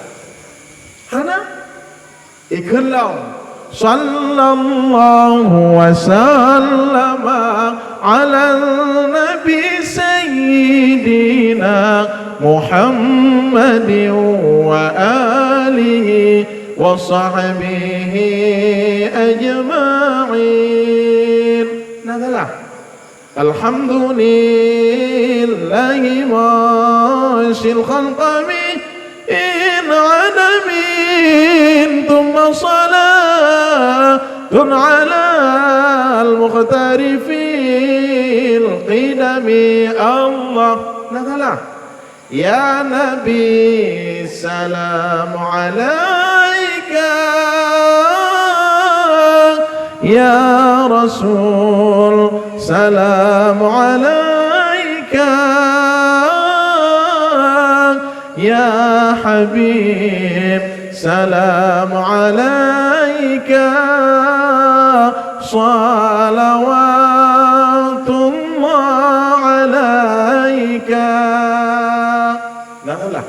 Hana? Ikheun lom. Sallallahu wa sallama ala nabi sayyidina Muhammadin wa alihi wa sahbihi ajma'in. Nah, salah. Alhamdulillahi muhsyil khalqi min adamin, tsumma shalatun alal mukhtari fil qidami. Allah. Nah, salah. Ya Nabi, salam alaika. Ya Rasul, salam alaika. Ya Habib, salam alaika. Salawatullah alaika. Nah, salah.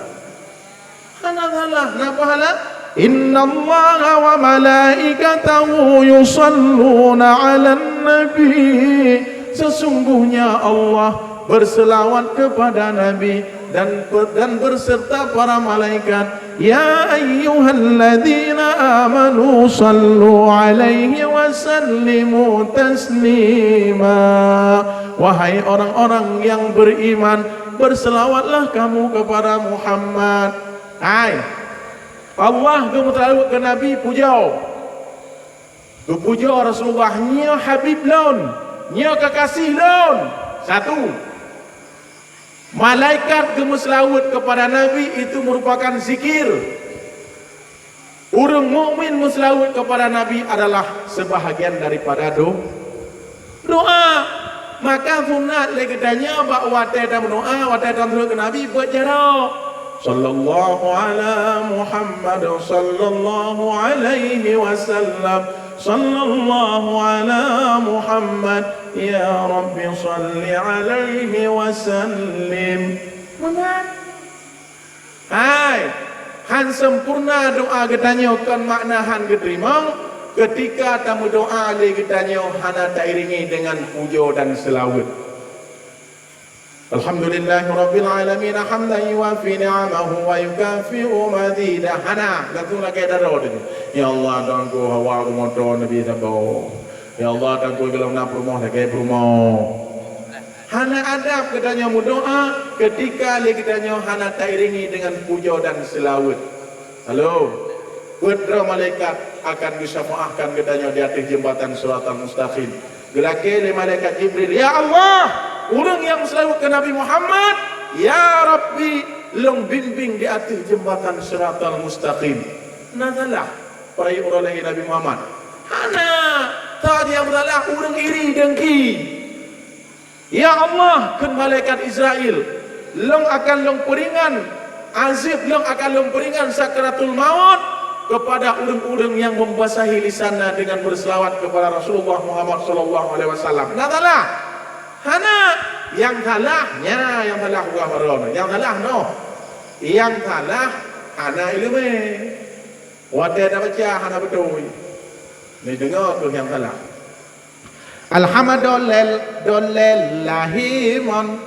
Hana salah, na pahala. Innallaha wa malaikatahu yusalluna 'alan nabi. Sesungguhnya Allah berselawat kepada Nabi dan, dan berserta para malaikat. Ya ayyuhalladzina amanu sallu 'alaihi wa sallimu taslima. Wahai orang-orang yang beriman, berselawatlah kamu kepada Muhammad. Hai, Allah geumeuseulaweuet keu Nabi, pujoe. Geupujoe Rasulullah, "Nyoe Habib lôn, nyoe kekasih lôn." Satu. Malaikat geumeuseulaweuet kepada Nabi itu merupakan zikir. Ureuëng mukmin meuseulaweuet kepada Nabi adalah sebahagian daripada do-, doa. Maka sunat lé geutanyoe bak watée tameudoa, watée tameuseulaweuet keu Nabi, beuet jaroe. Sallallahu ala Muhammad, sallallahu alaihi wasallam, sallallahu ala Muhammad, ya Rabbi salli alaihi wasallim. Meunan. Hai, han sempurna doa geutanyoe kon makna han geuteurimong, keutika tameudoa lé geutanyoe hana tairingi deungon pujoe dan seulaweuet. Alhamdulillahirabbil alamin, hamdan yuwafi ni'amahu wa yukafi'u mazidah. Hana, langsung lagée daroe tadi. Ya Allah, dan ku hawa bumoto Nabi saboh. Ya Allah, tanggôi golom na peurumoh lagèe peurumoh. Hana adab geutanyoe meudoa ketika lé geutanyoe hana tairingi deungon pujoe dan seulaweuet. Halo, peuet droe malaikat akan geusyafa'ahkan geutanyoe di ateueh jeumbatan Siratal Mustaqim. Geulakèe lé malaikat Jibril, "Ya Allah, ureueng nyang meuseulaweuet keu Nabi Muhammad, ya Rabbi, lôn bimbing di ateueh jeumbatan Siratal Mustaqim." Na salah peurayeuk uroe lahé Nabi Muhammad? Hana. Tapi nyang salah ureueng iri deungki. "Ya Allah," kheun malaikat Israel, "lôn akan lôn peuringan, azeub lôn akan lôn peuringan sakratul maut kepada ureueng-ureueng nyang membasahi lisanna dengan berselawat kepada Rasulullah Muhammad sallallahu alaihi wasallam." Na salah? Hana. Nyang salah, nya nyang salah buah baroe. Nyang salah noh. Nyang salah hana ileumèe. Watèe tabaca hana beutôi. Neudeungoe kheueh nyang salah. Alhamdulillah, dolel lahimon.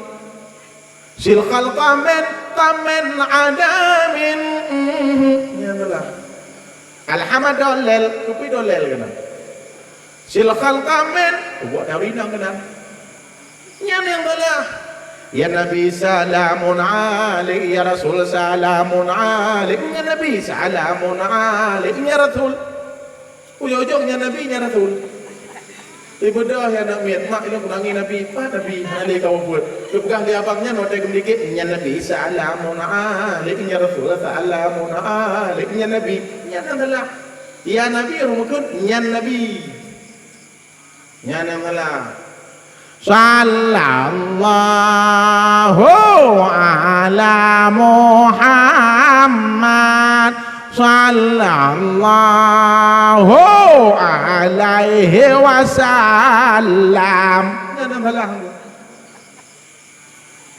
Sil khalqamin tamin adamin. Nyan salah. Alhamdulillah, kupi dolel keunan. Sil khalqamin, ubak dari nang keunan. Nyan nyang salah. Ya Nabi salamun alaik, ya Rasul salamun alaik. Ya Nabi salamun alaik, ya Rasul. Ujong-ujong nyan Nabi, nyan Rasul. Ibeudôh ya aneuk miet, mak ilôn kurangi Nabi, pat Nabi, hana lé kawa buet. Geupeugah lé abang nyan watèe geumeulikét, nyan Nabi, salamun alaik, nyan Rasul, salamun alaik, nyan Nabi. Nyan nyang salah. Ya Nabi, ureueng meukheun, nyan Nabi. Nyan nyang salah. Sallallahu ala Muhammad, sallallahu alaihi wasallam. Nyan nyang salah.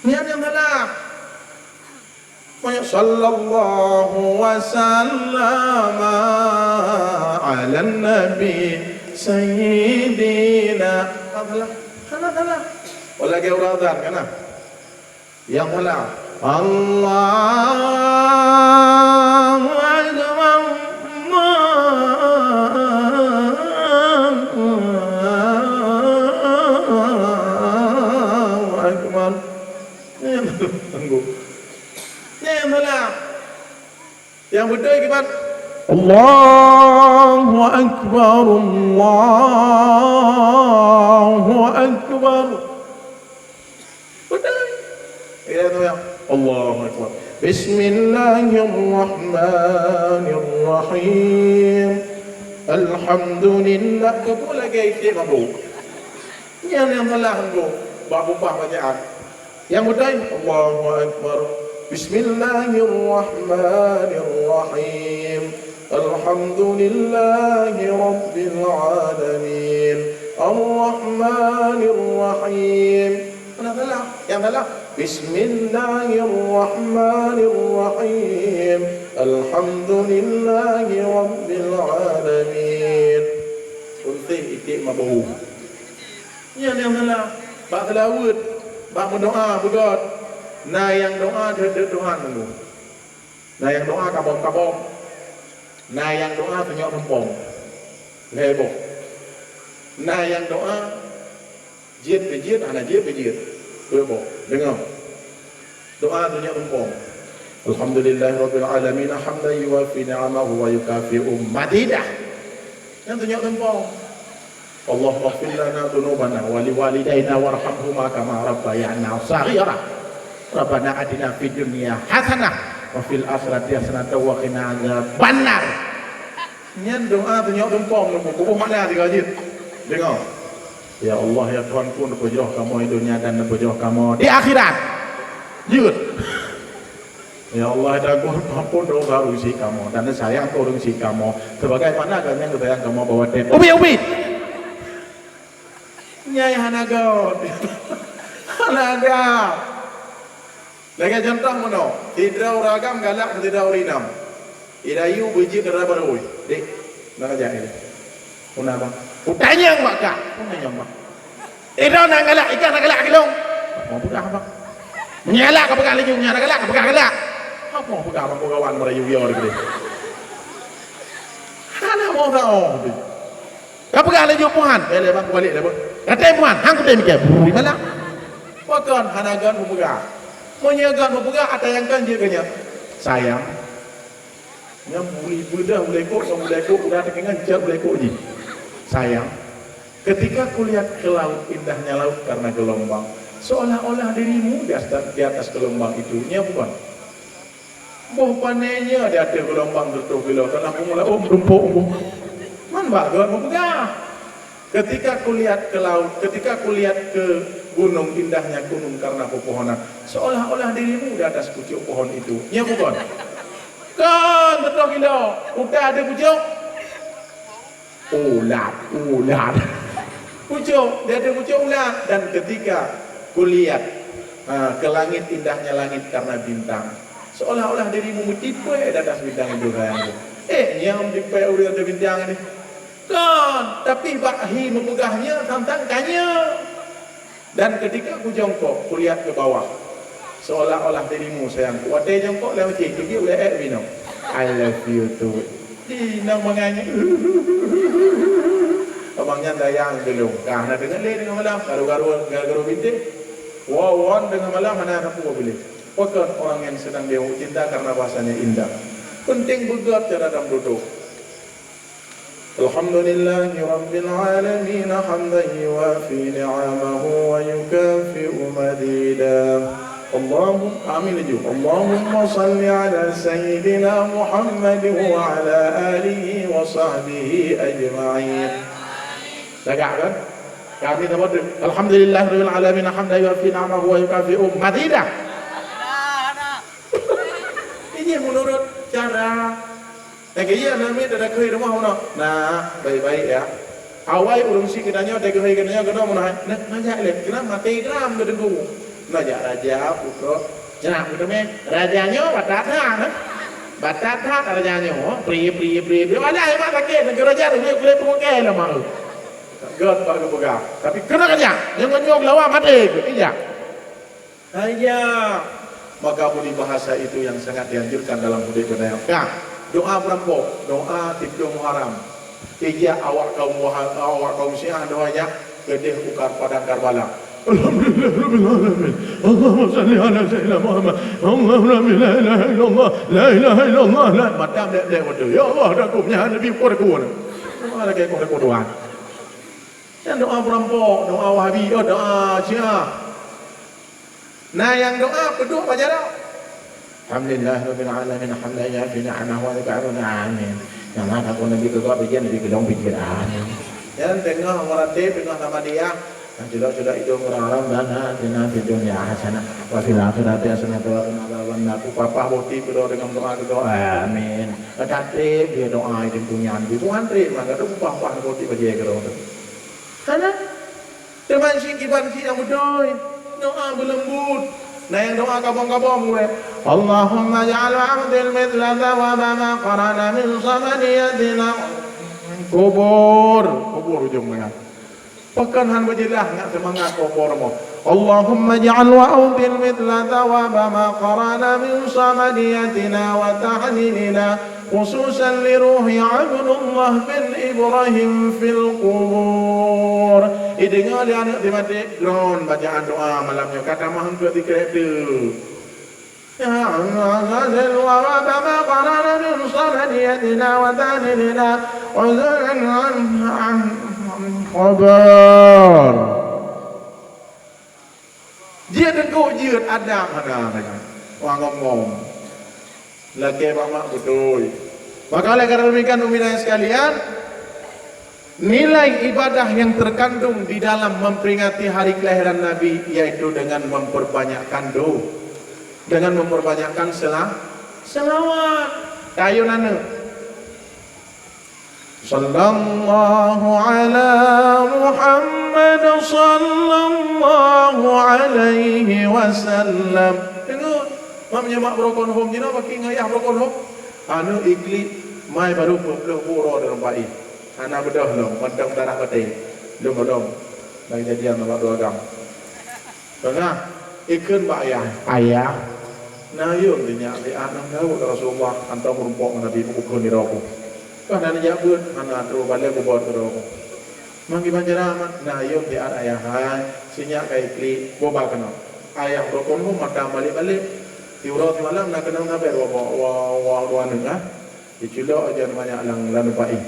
Nyan nyang salah. Banyak sallallahu wa sallama ala nabi sayyidina. Hana salah. Hana salah. Oh, lagèe ureueng azan, kan? Nyang salah. Allahu Akbar. Allahu Akbar. Nyan salah. Nyang beutôi kiban, Allahu Akbar, Allahu Akbar. Beutôi. Kira tu nyang, Allahu Akbar. Bismillahirrahmanirrahim. Alhamdulillah. Keupeue lagèe iték mabök? Nyan nyang salah ngon bak bubah bacaan. Nyang beutôi, Allahu Akbar. Bismillahirrahmanirrahim. Alhamdulillahi rabbil alamin. Arrahmanirrahim. Hana salah. Nyang salah, Bismillahirrahmanirrahim. Alhamdulillahi rabbil alamin. Peunteng iték mabök. Nyan nyang salah. Bak seulaweuet, bak meudoa, beugöt. Na nyang doa deuek-deuek Tuhan teungku. Na nyang doa kaböm-kaböm. Na nyang doa tunyok tumpông. Lhèe boh. Na nyang doa jeuet keu jeuet, hana jeuet keu jeuet. Dua boh. Deungö. Doa tunyok tumpông. Alhamdulillahirabbil alamin, hamdan yuwafi ni'amahu wa yukafi'u mazidah. Nyan tunyok tumpông. Allahummaghfir lana dzunubana wa liwalidaina warhamhuma kama rabbayana shaghira. Rabbana atina fid dunya hasanah wa fil akhirati hasanatan wa qina adzabannar. Nyan doa tunyok tumpông, neuboh makna sigoe jeuet. Deungö. Ya Allah, ya Tuhanku, neupeujroh kamoe di dunia dan neupeujroh kamoe di akhirat. Jeuet. Ya Allah, dan Guru, ampôn dosa ureueng syiek kamoe, dan sayang keu ureueng syiek kamoe, sebagaimana gobnyan geusayang kamoe bak watèe ubit-ubit. Nyan hana göt. Hana göt. Lagèe contoh meunoe, sidroe ureueng agam galak keu sidroe ureueng inong. Idayeu beujeuet dara barô, "Dek, na kajak ni." "Peue na, Bang?" "Kutanyong bak kah." "Peue tanyong, Bang?" "Eh, droeneuh na galak, i kah na galak keu lôn?" "Hana peugah, Bang." "Meunyo galak kapeugah laju, meunyo hana galak kapeugah galak." "Hana peugah, Bang, peue kawan meurayeuk yo di keudeh." Hana mo tao. Ka peugah laju puhan, "Eh, lé bang, kubalek lé bang." Kata puhan, "Hang kutem ikai." Bru, ibalah. Pakon hana gét mupeugah. Meunyoe gét mupeugah, ata nyang kan jeuet keu nyoe. Sayang. Nyang bulih beudah ulée kok, nyang ulée kok, udah tekengan cat ulée kok jih. Sayang. Ketika kulihat ke laut, indahnya laut karena gelombang, seolah-olah dirimu di atas, di atas gelombang itu. Nyoe bukan. Boh pané nyoe di ateueh geulumbang teutoh gilo, kana peumula, oh, meurumpok boh. Man bak geuh meupeugah. Ketika kulihat ke laut, ketika kulihat ke gunung, indahnya gunung karena pepohonan, seolah-olah dirimu di atas pucuk pohon itu. Nyoe bukon? Kon teutoh gilo, udah ada pucuk. Ulat, ulat. Pucuk, di ateueh pucuk ulat. Dan ketika kulihat, ha, ke langit, indahnya langit karena bintang, seolah-olah dirimu meutipée di atas bintang itu, sayangku. Eh, nyoe meutipée ureuëng ateueh bintang ni. Kon, tapi bak hi meupeugah nyoe tantang ka nyoe. Dan ketika kujongkok, kulihat ke bawah, seolah-olah dirimu, sayangku. Watée jongkok lé uji, keubiet ulée ék binoe. "I love you too." Di nang mangai nyan. Abang nyan dayang geulong. Ka na deungon lé deungon malam, garu-garu, garu-garu bintéh. Wawon deungon malam hana sapeue bileh. Pakon orang yang sedang dia cinta karena bahasanya indah. Penting beugét cara dan duduk. Alhamdulillahi rabbil alamin, hamdan yuwafi ni'amahu wa yukafi'u mazida. Allahum-, amin laju. Allahumma salli ala sayyidina Muhammad wa ala alihi wa sahbihi ajma'in. Lagak kan? Kami sama tu. Alhamdulillahi rabbil alamin, hamdan yuwafi ni'amahu wa yukafi'u mazida. Ini menurut cara. Lagée nyan, na miet, na dakeuh rumoh meunoe. Na, baik-baik ya. Awai ureuëng syiek geutanyoe, dakeuh geutanyoe keunoe meunoe. Na, na jak lé, keunan maté keunan geuteungku. Na jak raja, putroe. Nyan, beutôi meh. Raja nyoe batat that, eh. Batat that raja nyoe. Pri, pri, pri, pri. Wala hebat sakét, negara raja tu, dia boleh pungkai lah malu. Gét bak geupeugah. Tapi keunan jak, nyang nyoe lawan maté keu, ijak. Hanya, maka bunyi bahasa itu yang sangat dianjurkan dalam udeb geutanyoe. Ka, doa peurampok, doa tieb dong haram. Ijak awak kaum waha-, awak kaum Syiah doa nyan keudeh u Kar-, padang Karbala. Alhamdulillah rabbil alamin. Allahumma salli ala sayyidina Muhammad. Allahumma la ilaha illallah. La ilaha illallah. La, mata blek-blek beutôi. Ya Allah, dah aku punya Nabi kuat-kuat. Doa lagi kuat-kuat doa. Dan doa peurampok, doa Wahabi, oh, doa Syiah. Na nyang doa peuduek bak jaroe. Alhamdulillah rabbil alamin, hamdan yuwafi ni'amahu wa yukafi'u, amin. Nyang na takon Nabi keu gob, pijen Nabi keu lôn, pijen, amin. Nyan teungoh meuratéb, teungoh Samadiyah, nyang cudok-cudok idong ureueng Arab, Rabbana atina fid dunya hasanah wa fil akhirati hasanah wa qina adzabannar. Papah boti peudoa deungon doa keu gob, amin. Ka treb dia doa idong punyan, Tuhan treb mah, ka teupah-pah boti bajée keu droe. Hana. Teuma syiek kiban syiek nyang beutôi. Doa beuleumbut. Na nyang doa kabong-kabong weh. Allahumma ja'al wa a'til mithla thawaba ma qarana min samaniyatina. Kubur. Kubur ujong nyan. Pakon han beujeulaih ngat seumangat kubur mo. Allahumma ja'al wa a'til mithla thawaba ma qarana min samaniyatina wa tahlilina. Khususan li ruhi Abdullah bin Ibrahim fil qubur. Ideungoe lé aneuk teumaté, droen bacaan doa malam nyoe ka tamah eungkôt sikrek teuk. Ya Allah, ghazal wa wa ma qarana min samaniyatina wa tahlilina. Uzulan an, an, an, qubur. Jeuet teungku, jeuet, adab hana, hana. Wah ngom-ngom. Lakée bak mak beutôi. Maka oleh karena demikian, umiraya sekalian, nilai ibadah yang terkandung di dalam memperingati hari kelahiran Nabi, yaitu dengan memperbanyakkan do-, dengan memperbanyakkan sela-, selawat. Kayu nana. Sallallahu ala Muhammad, sallallahu alaihi wasallam. Deungoe, mak meunyoe mak brokon hom jinoe, baki ngon yah brokon hom. Aneuk iklik, mai baru peuet ploh uroe dalam pai. Hana beudôh lom, mantong darah batée. Lom-lom. Bang jadian awak dua agam. Peugah, ikheun bak ayah, "Ayah, na yum teuh nyak siat nyang jaweueb keu Rasulullah, hantom meurumpok ngon Nabi, meukheun di droe ku." Ka na neujak beuet, hana trôh balée beubot keu droe ku. Mangki banjara amat, na yum di ayah hai, sinyak kai klik, boba keunoe. Ayah beukon hu mata balik-balik. Di uroe semalam na keunong sabe dua bo-, wa-, wa-, dua aneuk, ah. Diculok aja banyak lam, lam pai.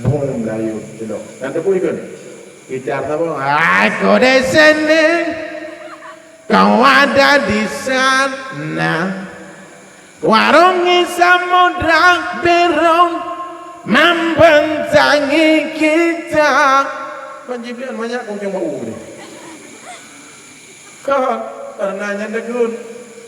Bum, layu culok. Dan tepui kan? Gitar saboh, "Aku di sini, kau ada di sana. Warungi Samudra Biru, membentangi kita." Ban Jibril banyak kong cong bau ni. Ka, karena nyan degun.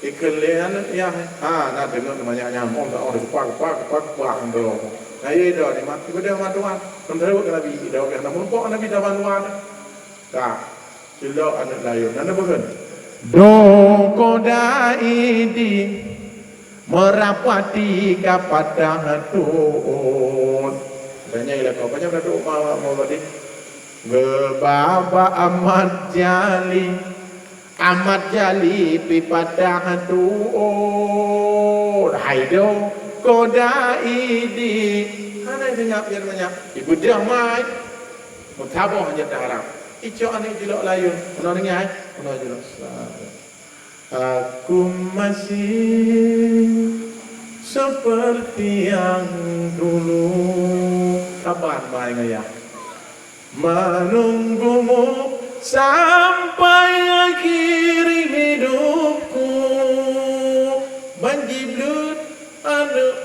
Ikheun lé aneuk yah. Ha, na deungon manyak nyang mong, ta oh, kepak, kepak, kepak, kepak, ndo. Na, ye, do, ni, mat, ibadah mat Tuhan. Menurut Nabi, do, kena mumpok Nabi dawan Tuhan. Ka, cilok aneuk layun. Na, na, bukan? Doko daidi, merapati ka patah tut. Tanya ilako, banyak dah tu, ma, ma, ma, tadi. Geubaba Ahmad Jali. Ahmad Jali pi patah tut, hai do koda idi. Hana deungoe biar banyak. Ibu dia mai. Mutaboh hanya taharap. Icok aneuk jilok layun. Pernah dengar, eh? Pernah jilok. Aku masih seperti yang dulu. Saban mai ngaya. Menunggumu sampai akhir hidupku. Ban jibleut aneuk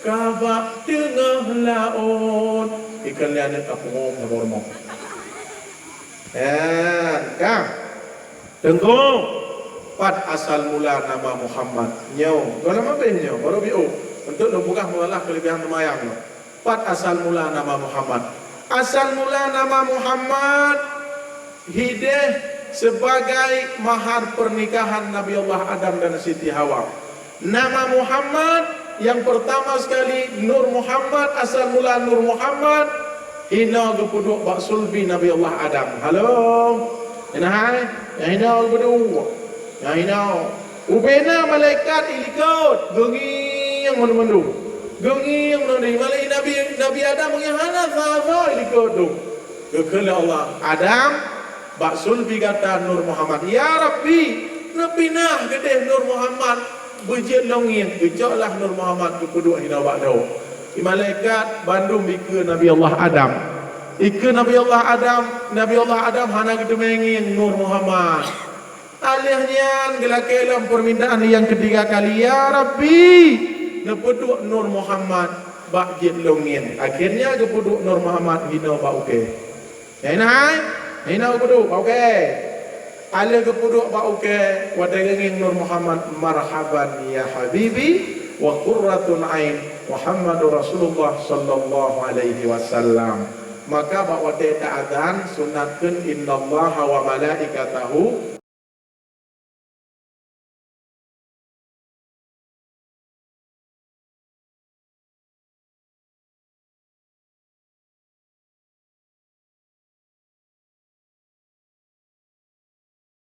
ka bak teungoh laôt. Ikan lé aneuk ka pungong saboh rumoh. Eh, ka. Teungku, pat asal mula nama Muhammad? Nyoe, goh lom habéh nyoe, baru biôh. Untuk lôn peugah meualah keulebihan seumayang nyoe. Pat asal mula nama Muhammad? Asal mula nama Muhammad hideh sebagai mahar pernikahan Nabi Allah Adam dan Siti Hawa. Nama Muhammad yang pertama sekali, Nur Muhammad, asal mula Nur Muhammad, hino geupeuduek bak sulbi Nabi Allah Adam. Halo? Nyang hai? Nyang hino geupeuduek. Nyang hino. Ubena malaikat ilikot, geungieng mandum-mandum. Geungieng mandum. Malaikat Nabi, Nabi Adam geungieng hana saboh ilikot tu. Geukheun lé Allah, "Adam, bak sulbi gata Nur Muhammad." "Ya Rabbi, neupinah keudeh Nur Muhammad beujeuet lôn ngieng." Geucoklah Nur Muhammad geupeuduek hino bak dhoe. Di malaikat bandum ikeue Nabi Allah Adam. Ikeue Nabi Allah Adam, Nabi Allah Adam hana geuteumé ngieng Nur Muhammad. Alheuh nyan geulakée lom peumintaan nyang keutiga kali, "Ya Rabbi, neupeuduek Nur Muhammad bak jeuet lôn ngieng." Akhirnya geupeuduek Nur Muhammad hino bak ukée. Nyang hino hai? Hino geupeuduek bak ukée. Alheuh geupeuduek bak ukée, watée geungieng Nur Muhammad, "Marhaban ya habibi, wa qurratu ain, Muhammadur Rasulullah sallallahu alaihi wasallam." Maka bak watée ta azan, sunat kheun, "Innallaha wa malaikatahu."